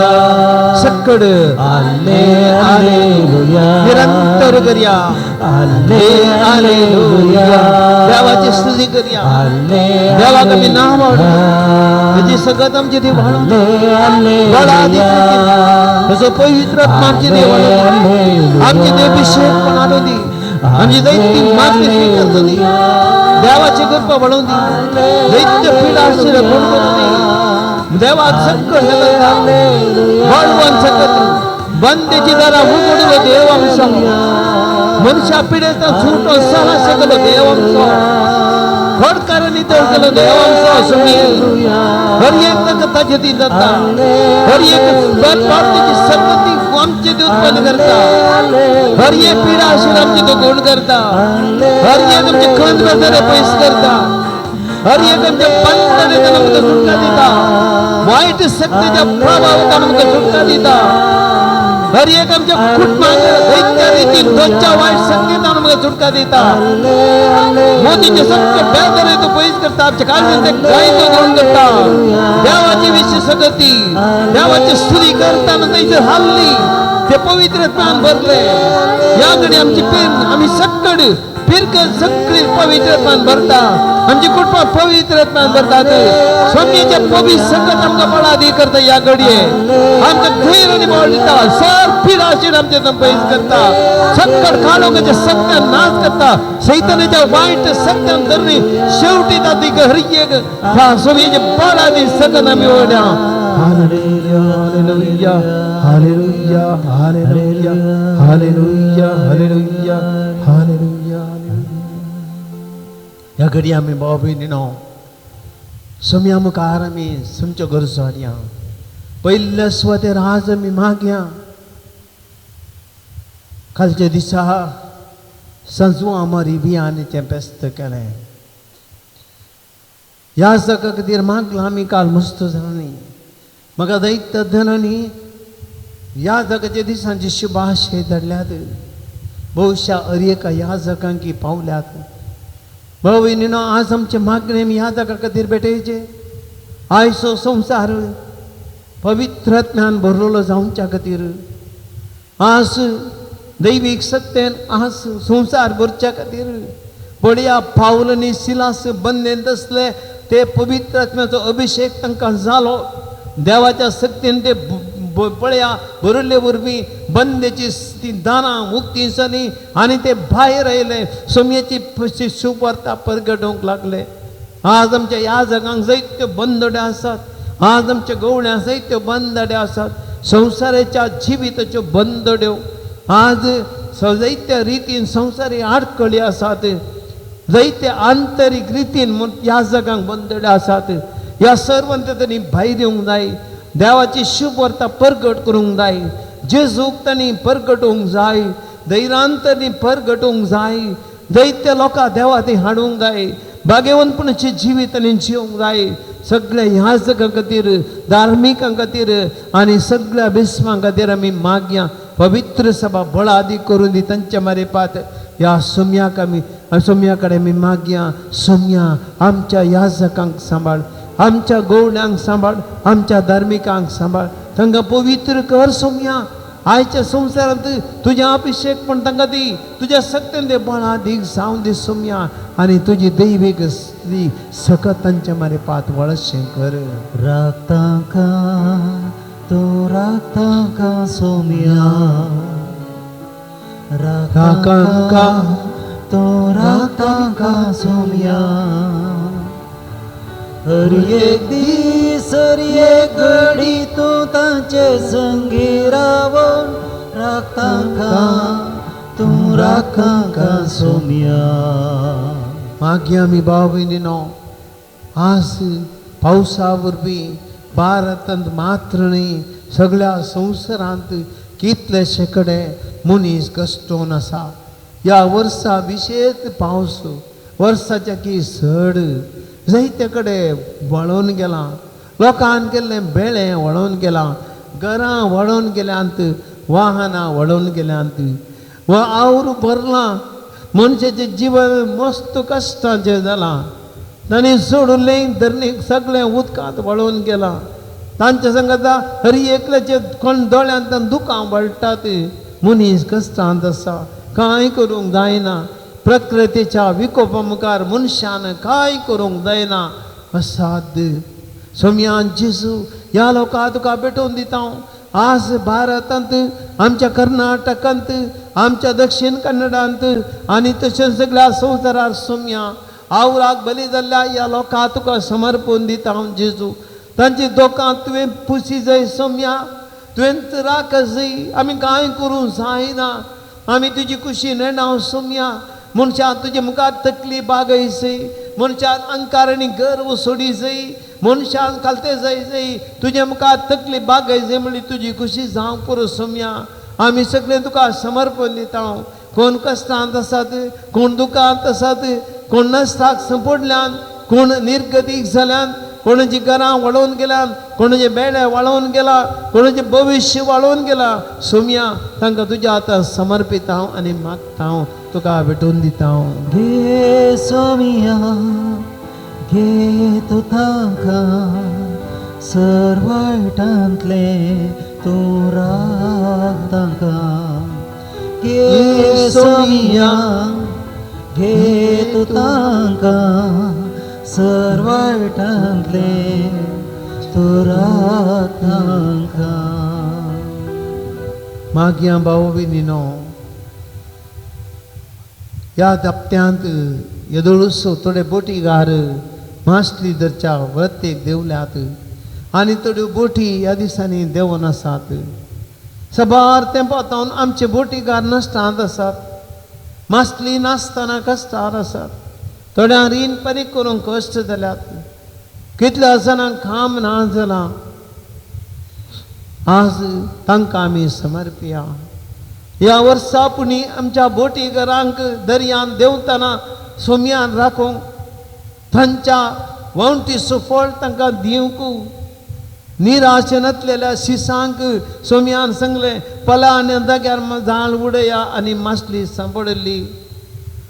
सक्कड आले आलेलुया, निरंतर करया. आले आलेलुया, देवाची स्तुती करया. आले देवाक आमी नांव वाडोवया. ताची सकत आमची ती वाडोवया. आलेलुया, ताचो पवित्र आत्मा आमची ती वाडोवया. आमची ते अभिशेक पण हाडूं दी. आमची दैत्य माफी स्वीकारतली दी. देवाची कृपा वाडोवं दी. दैत्य पिडा आशिल्ले कोण करूं दी. देवाक सक्कड बळवंत सकत बंदेची दारां उगडलो देव आमचो. मनशा पिडेंत सुटो सला शकलो देव आमचो. खोडकारांनी तळ केलो देव आमचो. सुमी हर एक ताका ताचे ती जाता. हर एक पावतीची सकती आमचे शांती उत्पन्न करता. हर एक पिडा आशिल्ली आमची तो गुण करता. हर एक आमचे खंत बेजारे पयस करता. हर एक आमच्या बंधनांतल्यान आमकां सुटका दिता. वायट शक्तीच्या प्रभावांत आमकां सुटका दिता. हर एक आमच्या कुटुंबाक दैत्य रितीन दोनच्या वायट शक्तींत आमकां सुटका दिता. मोदीचे सगळे बेजारे तो पयस करता. आमच्या काळजांत गाय तो गुण करता. देवाची विशेष गती देवाची स्तुती करताना थंयसर हाल्ली ते पवित्र आत्मान भरले. ह्या घडी आमची पीर आमी सक्कड पिरकत सगळी पवित्र आत्मान भरता. आमची कुटुंबां पवित्र आत्मान भरतात. स्वामीच्या पवित्र संगत आमकां बळादी करता. ह्या घडये आमकां धैर्य आनी बळ दिता. सर पिराशीर आमचे पयस करता. सक्कड काळोखाच्या सत्यान नाश करता. सैतानाच्या वायट सत्यान धरणी शेवटी ताती हर एक ह्या स्वामीच्या बळादी संगत आमी वळ्या. Hallelujah, hallelujah, hallelujah, hallelujah, hallelujah, hallelujah, hallelujah. ह्या घडी आमी भाव भयणीनो सोम्या मुखार आमी तुमच्यो गरजो हाडया. पयल्या सुवातेर आज आमी मागया. कालच्या दिसा सांजवा आमरी बियाणेचें पेस्त केलें. ह्या जगा खातीर मागलां आमी काल मस्त जाणांनी. म्हाका दैत्य धनांनी ह्या जगाच्या दिसांची शुभाशय धाडल्यात. बहुशा अरेका ह्या जगांकी पावल्यात. भाव भयणीनो आज आमचे मागणे आमी ह्या जगा खातीर भेटयचे. आयचो संवसार पवित्र आत्म्यान भरलेलो जावच्या खातीर आज दैवीक सत्तेन आज संवसार भरच्या खातीर बळया पावलांनी सिलास बंदेंत आसले ते पवित्र आत्म्याचो अभिशेक तांकां जालो. देवाच्या शक्तीन ते पळया भरिल्ले वरवीं बंदेची ती दानां मुक्ती जाली आनी ते भायर आयले. सोमयेची शुभवार्ता परगटोवंक लागले. आज आमच्या ह्या जगांक जायत्यो बंदड्यो आसात. आज आमच्या गवळ्यां जायत्यो बंदड्यो आसात. संवसाराच्या जिविताच्यो बंदड्यो आज जायत्या रितीन संवसारी आडखळी आसात. जायत्या आंतरीक रितीन ह्या जगांक बंदड्यो आसात. ह्या सर्वांत तांणी भायर येवंक जाय. देवाची शुभवार्ता परगट करूंक जाय. जेजूक तांणी परगटोवंक जाय. धैर्यान तांणी परगटोवंक जाय. जायत्या लोकां देवा ती हाडूंक जाय. भाग्यवंतपणाचें जिवीत तांणी जिवंक जाय. सगळ्या ह्या जगां खातीर धार्मिकां खातीर आनी सगळ्या बिस्मां खातीर आमी मागया. पवित्र सभा बळादी करून दी तांच्या मारेपात. ह्या सोम्याक आमी सोम्या कडेन आमी मागया. सोम्या आमच्या ह्या जगांक सांबाळ. आमच्या गवळ्यांक सांबाळ. आमच्या धार्मिकांक सांबाळ. तांकां पवित्र कर सोम्या. आयच्या संवसारांत तुजें अभिशेक पण तांकां दी. तुज्या शक्तीन ते बळादीक जावन दी सोम्या. आनी तुजी दैवीक सकत तांच्या मारे पात वळशें कर. राखतांका तूं राखतांका सोम्या. राखतांका तूं राखतांका सोम्या. हर एक दीस हर एक घडी तूं तांचे संगी रावोन राखतांका तूं राखतांका सोम्या. मागीर आमी भाव भयणीनो आज पावसा वरवीं भारतांत मात्र न्हय सगळ्या संवसारांत कितलेशे कडेन मनीस कश्टोन आसा. ह्या वर्सा विशेश पावस वर्साच्या की सड जायते कडेन वळोवन गेलां. लोकान केल्लें बेळें वळोवन गेलां. घरां वळोवन गेल्यांत. वाहनां वळोवन गेल्यांत. वा आवरू भरलां. मनशाचें जिवन मस्त कश्टांचें जालां. तांणी सोडून धरणीक सगळें उदकांत वळोवन गेलां. तांच्या संगता हर एकल्याचे कोण दोळ्यांत दुकां वळटात. मनीस कश्टांत आसा. कांय करूंक जायना. प्रकृतीच्या विकोपा मुखार मनशान कांय करूंक जायना. असाध्य सोम्यान जेजू ह्या लोकां तुका भेटोवन दिता हांव. आज भारतांत आमच्या कर्नाटकांत आमच्या दक्षिण कन्नडांत आनी तशेंच सगळ्या संवसारार सोम्या आवराक बली जाल्ल्या ह्या लोकां तुका समर्पून दिता हांव जेजू. तांची दोकां तुवें पुसी जाय सोम्या. तुवें राख जाय. आमी कांय करूंक जायना. आमी तुजी कुशी नेणाव सोम्या. मनशान तुजे मुखार तकली बागय जाय. मनशान अंकार आनी गर्व सोडी जाय. मनशान खालते जाय जाय. तुजे मुखार तकली बागय जाय म्हणली तुजी खुशी जावंक पुरो सोम्या. आमी सगळें तुका समर्पण दिता. कोण कश्टांत आसात, कोण दुखांत आसात, कोण नश्टाक संपडल्यान, कोण निर्गतीक जाल्यान, कोणाची घरां वाळोवन गेल्यान, कोणाचे बेडे वाळोवन गेला, कोणाचें भविश्य वाळोवन गेला. सोम्या तांकां तुज्या आतां समर्पित हांव आनी मागता हांव, तुका भेटून दिता हांव. घे सोमिया घे तूं तांकां सर वायटांतले तूं राख तांकां. घे सोमिया घे तूं तांकां सर वायटांतले तूं राख तांकां. मागया भाव भयणीनो, ह्या धपत्यांत येदोळसो थोडे बोटीगार मासली धरच्या व्रतेक देंवल्यात आनी थोड्यो बोटी ह्या दिसांनी देंवून आसात. सबार तेंपा तावन आमचे बोटीगार नश्टांत आसात, मासली नासतना कश्टार आसात. थोड्यांक रीण परीक करूंक कश्ट जाल्यात, कितल्या जाणांक काम ना जालां. आज तांकां आमी समर्पिया. ह्या वर्सा पुणी आमच्या बोटीघरांक दर्यान देंवतना सोम्यान राखूंक, तांच्या वावटीचो फळ तांकां दिवंक, निराशे नासलेल्या शिसांक सोम्यान सांगलें पला आनी जाग्यार जाळ उडया आनी मासली सांपडली.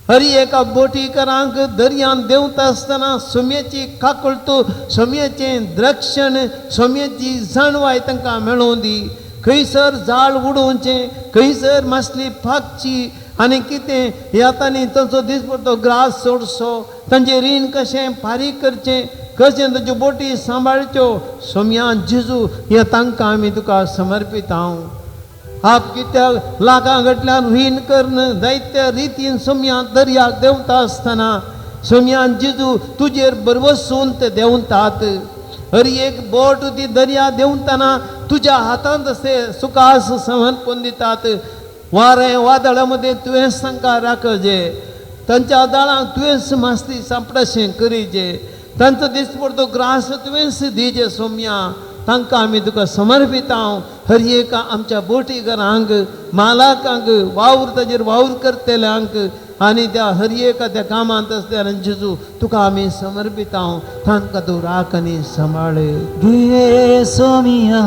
हरी एका बोटीकरांक दर्यान देंवता आसतना सोम्याची काकुळटो, सोम्याचें द्रक्षण, सोम्याची जाणवाय तांकां मेळोवन दी. खंयसर जाळ उडोवचें, खंयसर मासली फागची आनी कितें ह्या तांणी तांचो दिसपडटो ग्रास सोडचो, तांचें रीण कशें फारीक करचें, कशें तांच्यो बोटी सांबाळच्यो. सोम्यान जेजू ह्या तांकां आमी तुका समर्पित हांव. आप कित्याक लाखां गटल्यान रीण करून जायत्या रितीन सोम्यान दर्याक देंवता आसतना सोम्यान जेजू तुजेर बरवसून ते देंवतात. हर एक बोट ती दर्या देंवतना तुज्या हातांत अशें सुखास समर्पण दितात. वारें वादळा मदें तुवेंच तांकां राखजे, तांच्या दाळांक तुवेंच मासली सांपडाशें करीजे, तांचो दिसपडतो ग्रास तुवेंच दिजे. सोम्या तांकां आमी तुका समर्पित हांव. हर एका आमच्या बोटीघरांक, मालाकांक, वावर ताजेर वावर करतल्यांक आनी त्या हर एका त्या कामांत आसल्या जेजू तुका आमी समर्पित हांव. तांकां तूं राख आनी सांबाळ. घे सोमिया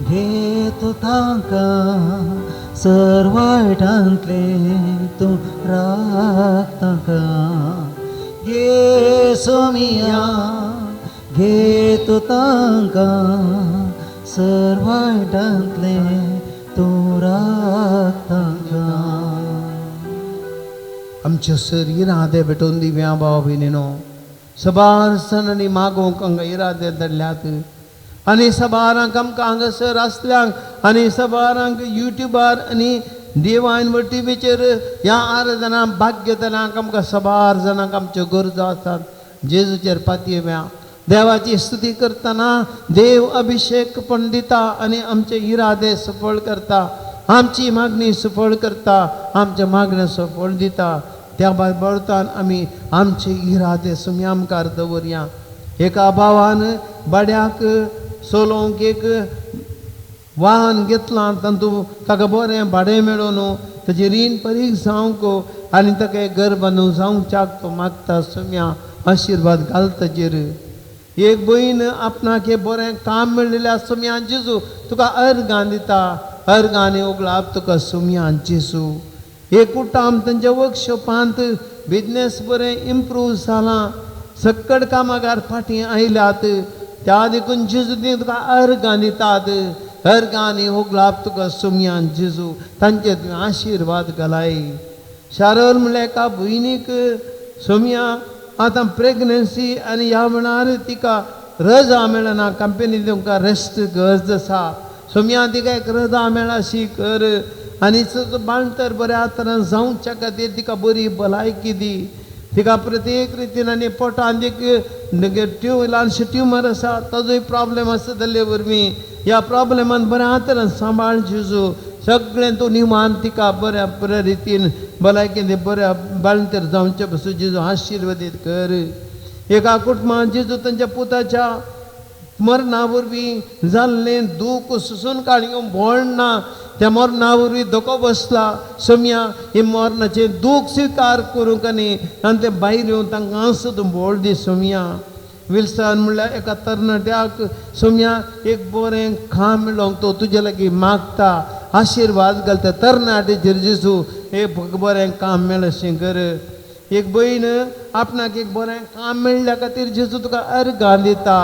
घे तूं तांकां सर वायटांतले तूं राख तांकां. घे सोमिया घे तूं तांकां सर वायटांतले तूं राख तांकां. आमचे सर इरादे भेटोवन दिव्या भाव भयणीनो. सबार सणांनी मागोवंक हांगा इरादे धरल्यात आनी सबारांक आमकां हांगासर आसल्यांक आनी सबारांक युट्युबार आनी देवान व टिवीचेर ह्या आराधना भाग्यतनाक आमकां सबार जाणांक आमच्यो गरजो आसात. जेजूचेर पातयेव्या. देवाची स्तुती करतना देव अभिशेक पण दिता आनी आमचे इरादे सफळ करता, आमची मागणी सफळ करता, आमच्या मागण्या सफळ दिता. त्या बळतान आमी आमचे इरादे सुम्या मुखार दवरया. एका भावान भाड्याक चलोवंक एक वाहन घेतलां, तातूंत ताका बरें भाडें मेळून ताजें रीण परीक जावंक आनी ताका एक घर बांदून जावच्याक तो मागता. सुम्या आशिर्वाद घाल ताजेर. एक भयण आपणाक एक बरें काम मेळिल्लें सोम्या जेजू तुका अर्गां दिता, अर्गांनी उगळाप तुका सोम्या जेजू. एक कुटाम तांच्या वर्कशॉपांत बिजनेस बरें इम्प्रूव जालां, सक्कड कामागार फाटीं आयल्यात, त्या देखून जेजू ती तुका अर्गां दितात. अर्गांनी उगळाप तुका सोम्या जेजू, तांचे तुवें आशिर्वाद घालाय. शारल म्हणल्यार एका भयणीक सोम्या आतां प्रेगनन्सी आनी ह्या वेळार तिका रजा मेळना, कंपनी तुमकां रेस्ट गरज आसा. सोम्या तिका एक रजा मेळाशी कर आनी बाळंतर बऱ्या तरान जावच्या खातीर तिका बरी भलायकी दी. तिका प्रत्येक रितीन आनी पोटान एक ल्हानशें ट्युमर आसा ताजोय प्रॉब्लेम आसा जाल्ले वरवीं ह्या प्रॉब्लेमान बऱ्या तरान सांबाळ जेजू. सगळें तूं निमान तिका बऱ्या बऱ्या रितीन भलायकेन बऱ्या बाळंतर जावचे पसून जेजू आशिर्वादीत कर. एका कुटुंबान जेजू तांच्या पुताच्या मरणा वरवीं जाल्लें दूख सुसून काडूंक बोळ ना, त्या मरणा वरवीं धोको बसला सोम्या. हे मरणाचें दूख स्विकार करूंक आनी आनी ते भायर येवन तांकां सुद्दां बोळ दी सोम्या. विल्सन म्हणल्यार एका तरणाट्याक सोम्या एक बरें काम मेळोंक तो तुजे लागीं मागता, आशिर्वाद घालता तरणाटेचेर जेजू, एक बरें काम मेळशें कर. एक भयण आपणाक एक बरें काम मेळ्ळ्या खातीर जेजू तुका अर्गां दिता,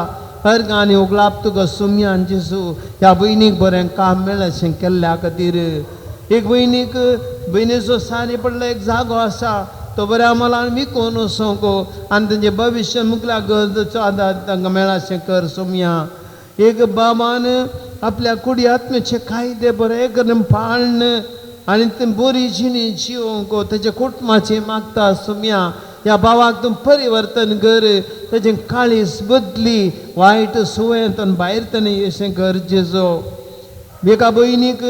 अर्गां आनी उगलाप तुका सोम्यान जेजू ह्या भयणीक बरें काम मेळशें केल्ल्या खातीर. एक भयणीक भयणीचो सारी पडलो एक जागो आसा, तो बऱ्या मोलान विकून वचोंक आनी तेंचें भविश्य मुखल्या गरजेचो आदार तांकां मेळशें कर सोम्या. एक बाबान आपल्या कुडी आत्म्याचे कायदे बरे करून पाळण आनी ते बरी जिणी जिवंक तेच्या कुटुंबाचें मागता सोम्या. ह्या भावाक तूं परिवर्तन कर, तेजें काळीज बदली, वायट सुवेंतून भायर ताणें अशें कर जेजो. एका भयणीक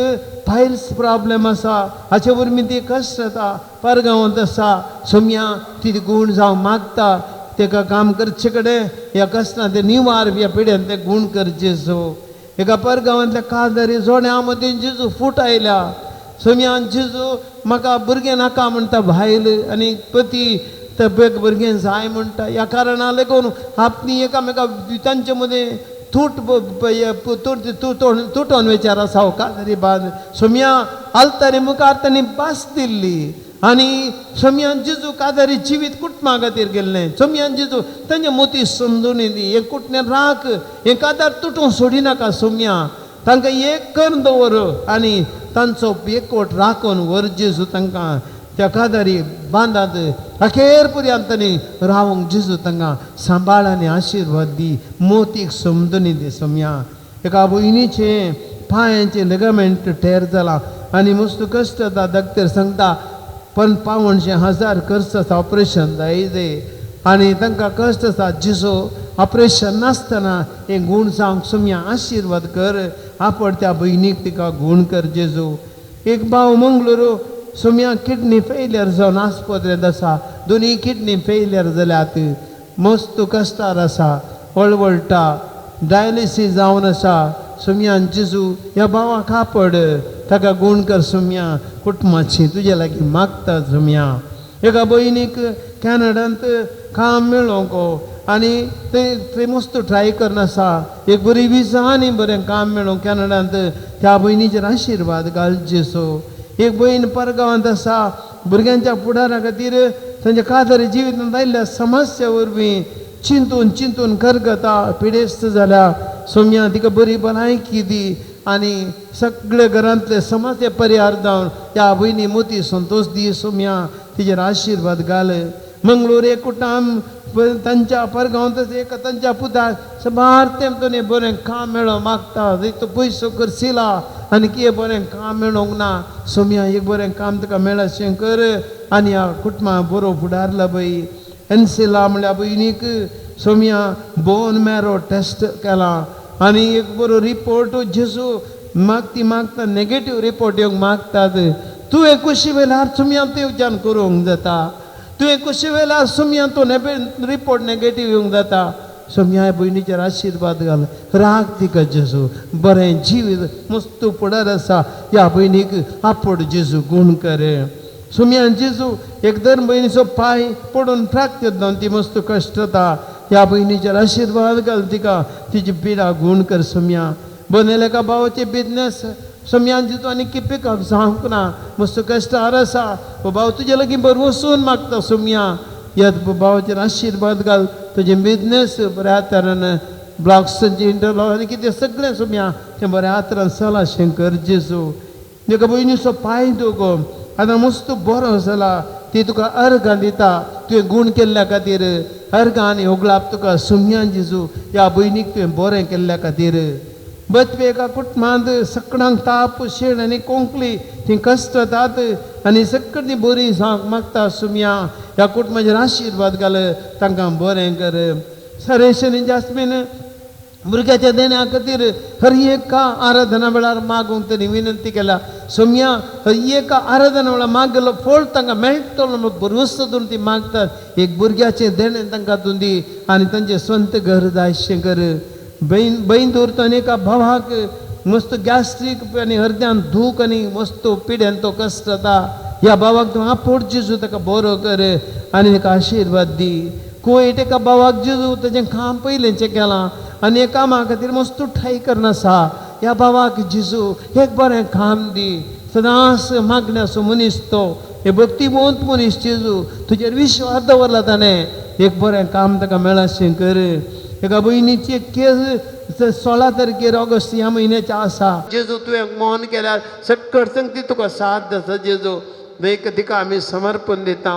पायल्स प्रॉब्लेम आसा, हाचे वरवीं ती कश्ट जाता, परगांवांत आसा सोम्या, ती गूण जावं मागता, तेका काम करचे कडेन ह्या कश्टान ते निवार ह्या पिड्यान ते गूण कर जेजो. एका परगांवांतल्या कादरी जोड्या मदीं जेजू फूट आयल्या सोम्या, जेजू म्हाका भुरगें नाका म्हणटा बायल आनी पती ते बेग भुरगें जाय म्हणटा. ह्या कारणा लागून आपली एकामेका तांचे मदीं तूट तुटोन विचार आसा कादरी बांद सोम्या. आलतारी मुखार तांणी भास दिल्ली आनी सोम्यान जेजू कादारी जिवीत कुटुंबा खातीर गेल्लें. सोम्यान जेजू तांचे मोती समजून दी, हें कुटणें राख, हें कादार तुटूंक सोडिनाका सोम्या, तांकां एक करून दवर आनी तांचो एकवट राखून व्हर जेजू तांकां त्या कादारी बांदात अखेर पर्यंत तांणी रावंक जेजू तांकां सांबाळ आनी आशिर्वाद दी, मोतीक समजून दी सोम्या. एका भयणीचें पांयांचें लिगामेंट टेर जाला आनी मस्त कश्ट जाता, डॉक्टर सांगता पण 5,500 खर्च आसा, ऑपरेशन जाय दे आनी तांकां कश्ट आसा. जेजू ऑपरेशन नासतना हें गूण जावंक सोम्या आशिर्वाद कर, आपड त्या भयणीक तिका गूण कर जेजू. एक भाव मंगळुरू सोम्या किडनी फेलियर जावन आस्पत्रेंत आसा, दोनूय किडनी फेलियर जाल्यात, मस्त कश्टार आसा, वळवळटा, डायलिसीस जावन आसा सोम्यान जेजू ह्या भावाक आपड, ताका गूण कर सोम्या, कुटुंबाची तुजे लागीं मागता सोम्या. एका भयणीक कॅनडांत काम मेळोंक आनी थंय मस्त ट्राय करून आसा, एक बरी विजा आनी बरें काम मेळोंक कॅनडांत, त्या भयणीचेर आशिर्वाद घाल जेजू. एक भयण परगांवांत आसा, भुरग्यांच्या फुडारा खातीर तांच्या कादरी जिवितांत आयिल्ल्या समस्या वरवीं चिंतून चिंतून करगता, पिडेस्त जाल्या सोम्या, तिका बरी भलायकी दी आनी सगळे घरांतले समस्या परिहार जावन ह्या भयणी मोती संतोश दी सोम्या, तिचेर आशिर्वाद घाल. मंगळूर एक कुटाम तांच्या परगांवांत एक तांच्या पुताक साबार तेंप तुवें बरें काम मेळोंक मागता, एक तो पयसो करसिला आनी कितें बरें काम मेळोंक ना सोम्या, एक बरें काम तुका मेळशें कर आनी ह्या कुटुंबा बरो फुडारला पळय. एनसिला म्हणल्यार भयणीक सोम्या बोन मॅरो टेस्ट केला आनी एक बरो रिपोर्ट जेजू मागती मागता नेगेटीव रिपोर्ट येवंक मागतात. तुवें कुशी वेळार सोम्या तेवच्यान करूंक जाता, तुवें कुशी वेळार सोम्या तो रिपोर्ट नेगेटीव येवंक जाता. सोम्या भयणीचेर आशिर्वाद घाल, राग तिका जेजू, बरें जिवीत मस्त फुडार आसा ह्या भयणीक आपड जेजू गूण कर सोम्या. जेजू एक दर भयणीचो पांय पडून फ्रॅक्चर जावन ती मस्त कश्ट जाता, ह्या भयणीचेर आशिर्वाद घाल, तिका तिची पिडा गूण कर सोम्या. बनयले एका भावाचे बिजनेस सोम्यान जेजू आनी की पिकअप जावंक ना, मस्त कश्टार आसा, भाव तुजे लागीं बरो वचून मागता सोम्या, ह्या भावाचेर आशिर्वाद घाल, तुजें बिजनेस बऱ्या तरान ब्लॉक्सांचे इंटरलॉक आनी कितें सगळें सोम्या तें बऱ्या तरान चलाशें कर जेजू. एका भयणीचो पांय दुखो आतां मस्त बरो जाला, ती तुका अर्गां दिता तुवें गूण केल्ल्या खातीर, अर्गां आनी उगलाप तुका सोम्यान जेजू ह्या भयणीक तुवें बरें केल्ल्या खातीर. बचपे एका कुटुंबांत सकडांक ताप शेण आनी कोंकली ती कश्ट जातात आनी सगळीं ती बरी जावंक मागता सोम्या, ह्या कुटुंबाचेर आशिर्वाद घाल, तांकां बरें कर. सरेश आनी जास्मीन भुरग्याच्या देण्या खातीर हर एका आराधना वेळार मागूंक तांणी विनंती केल्या सोम्या, हर एका आराधना वेळार मागलो फळ तांकां मेळटलो म्हणून भरवंसो दवरून ती मागतात. एक भुरग्याचें देणें तांकां तूं दी आनी तांचें स्वंत घर जायशें कर. बैन दवरता आनी एका भावाक मस्त गॅस्ट्रीक आनी हरद्यान दूख आनी मस्त पिड्यान तो कश्ट जाता. ह्या भावाक तूं आपोड जेजू, ताका बरो कर आनी ताका आशिर्वाद दी. कुवेट एका भावाक जेजू ताजें काम पयलेंचें केलां आनी हे कामा खातीर मस्त ठाय करून आसा. ह्या भावाक जेजू एक बरें काम दी. सदांच मागण्याचो मनीस तो, हे भक्तीवंत मनीस जेजू, तुजेर विश्वास दवरला ताणें, एक बरें काम ताका मेळाशें कर. एका भयणीची एक केस 16 तारखेर ऑगस्ट ह्या म्हयन्याचे आसा. जेजू तुवें मौन केल्यार सक्कड संगती तुका साथ आसा जेजू, देख तिका आमी समर्पण दिता.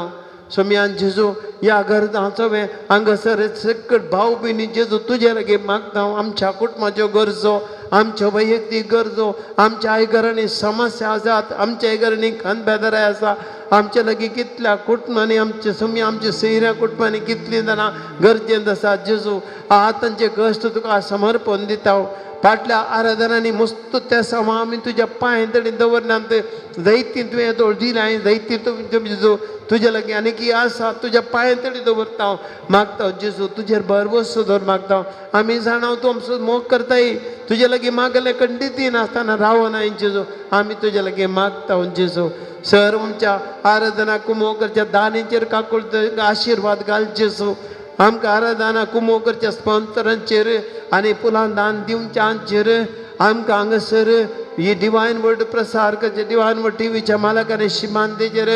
सोमयान जेजू ह्या गरजांचो हांगासर सक्कड भाव भयणी जेजू तुजे लागीं मागता. आमच्या कुटुंबाच्यो गरजो, आमच्यो वैयक्तीक गरजो, आमच्या आई घरांनी समस्या आसात, आमच्या आई घरांनी खंदबेदराय आसा. आमच्या लागीं कितल्या कुटुंबांनी आमचे सोमया आमच्या सैऱ्या कुटुंबांनी कितलीं जाणां गरजेंत आसात जेजू. तांचे कश्ट तुका समर्पण दिता. फाटल्या आराधनांनी मस्त त्या समा आमी तुज्या पांय तडी दवरनात जायती तुवें दोळ दिलाय, जायती तूं जेजू तुज्या लागीं आनी की आसा तुज्या पांय तडी दवरता मागता जेजू, तुजेर भरवसो दवर मागता. आमी जाणा तूं आमचो मोग करताय, तुज्या लागीं मागलें खंडीत नासतना रावनाय जेजू, आमी तुज्या लागीं मागता जेजू. सर आमच्या आराधना कुमो करच्या दानीचेर काकूळ आशिर्वाद घाल जेजू. आमकां आराधना कुमो करच्या स्पॉन्सरांचेर आनी फुलां दान दिवच्यांचेर आमकां हांगासर ही डिवायन वर्ड प्रसार करचे डिवायन वर्ड टिवीच्या मालकांनी शिमांतेचेर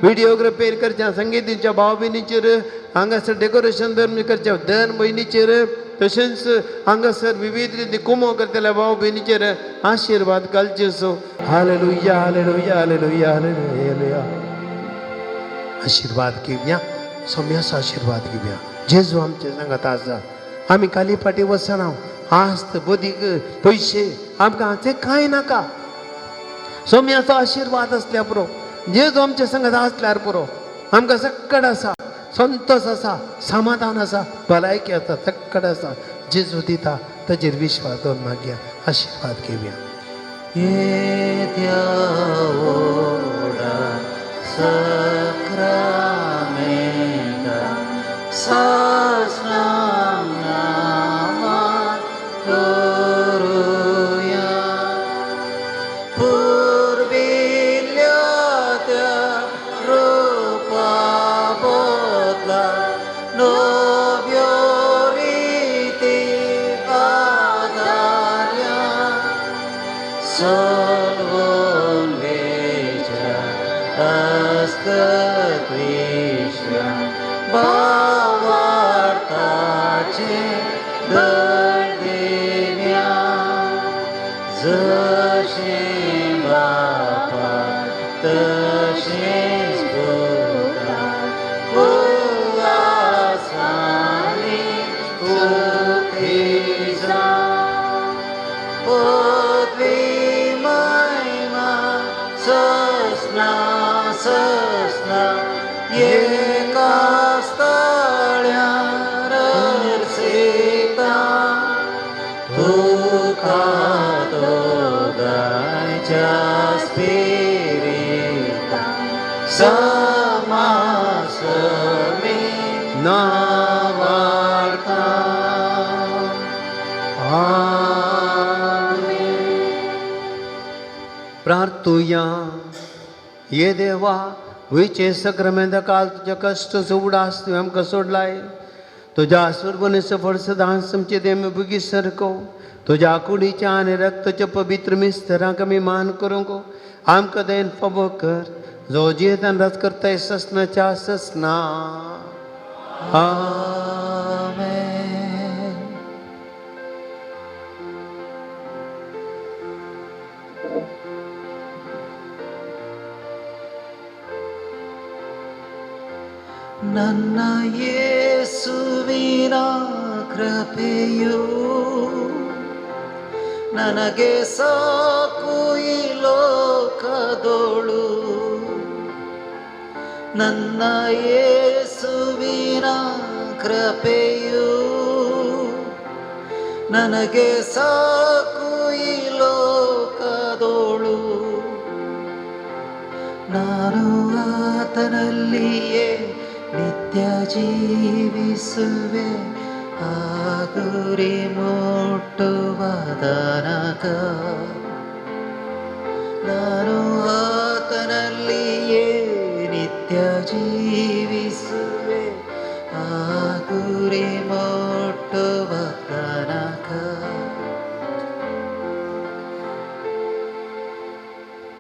व्हिडिओग्राफीर करच्या संगीतीच्या भाव भयणीचेर हांगासर डेकोरेशन धर्म करच्या दर भयणीचेर तशेंच हांगासर विविध रिती कुमो करतल्या भाव भयणीचेर आशिर्वाद घालचे. So hallelujah hallelujah hallelujah hallelujah. आशिर्वाद घेवया, सोम्याचो आशिर्वाद घेवया. जेजू आमचे सांगात आसा. आमी काली फाटी वचना, आस्त बदीक पयशे आमकां हाचें कांय नाका. सोम्याचो आशिर्वाद आसल्यार पुरो, जेजू आमचे सांगात आसल्यार पुरो. आमकां सक्कड आसा, संतोष आसा, समाधान आसा, भलायकी आसा, सक्कड आसा. जेजू दिता ताजेर विश्वास दवर मागया, आशिर्वाद घेवया. येत्या व्हडा सक्रामेंता सासणां नांवान करुया. पुर्विल्ल्या त्या रुपा बदला नव्यो रिती आदार्या सलवून वेच्या अस्कत्विश्या भावार्थाचे दर्दिव्या जशें बापा तशेंच पुता उल्हासांनी स्तुती जावं. पदवी महिमा ससना ससना एका स्थळ्यार अर्सिता तुका दोगांयच्या स्पिरिता समासमी नावार्ता. प्रार्थुया. ये देवा वयचे सक्रमेंत काल तुज्या कश्ट उडास तुवें आमकां सोडलाय. तुज्या सुरबनेचो फळ सदांच आमचे देम बुगी सरको. तुज्या कुडीच्या आनी रक्ताच्या पवित्र मिस्तरांक आमी मान करूंक आमकां दयेन फावो कर, जो जियेतान राज करताय ससनाच्या ससना. आमेन. ನನ್ನ ಯೇಸುವಿನ ಕೃಪೆಯು ನನಗೆ ಸಾಕು ಈ ಲೋಕದೋಳು. ನನ್ನ ಯೇಸುವಿನ ಕೃಪೆಯು ನನಗೆ ಸಾಕು ಈ ಲೋಕದೋಳು. ನಾನು ಆತನಲ್ಲಿಯೇ ನಿತ್ಯ ಜೀವಿಸುವೆ, ಆ ಗುರಿ ಮುಟ್ಟುವ ತನಕ ನಾನು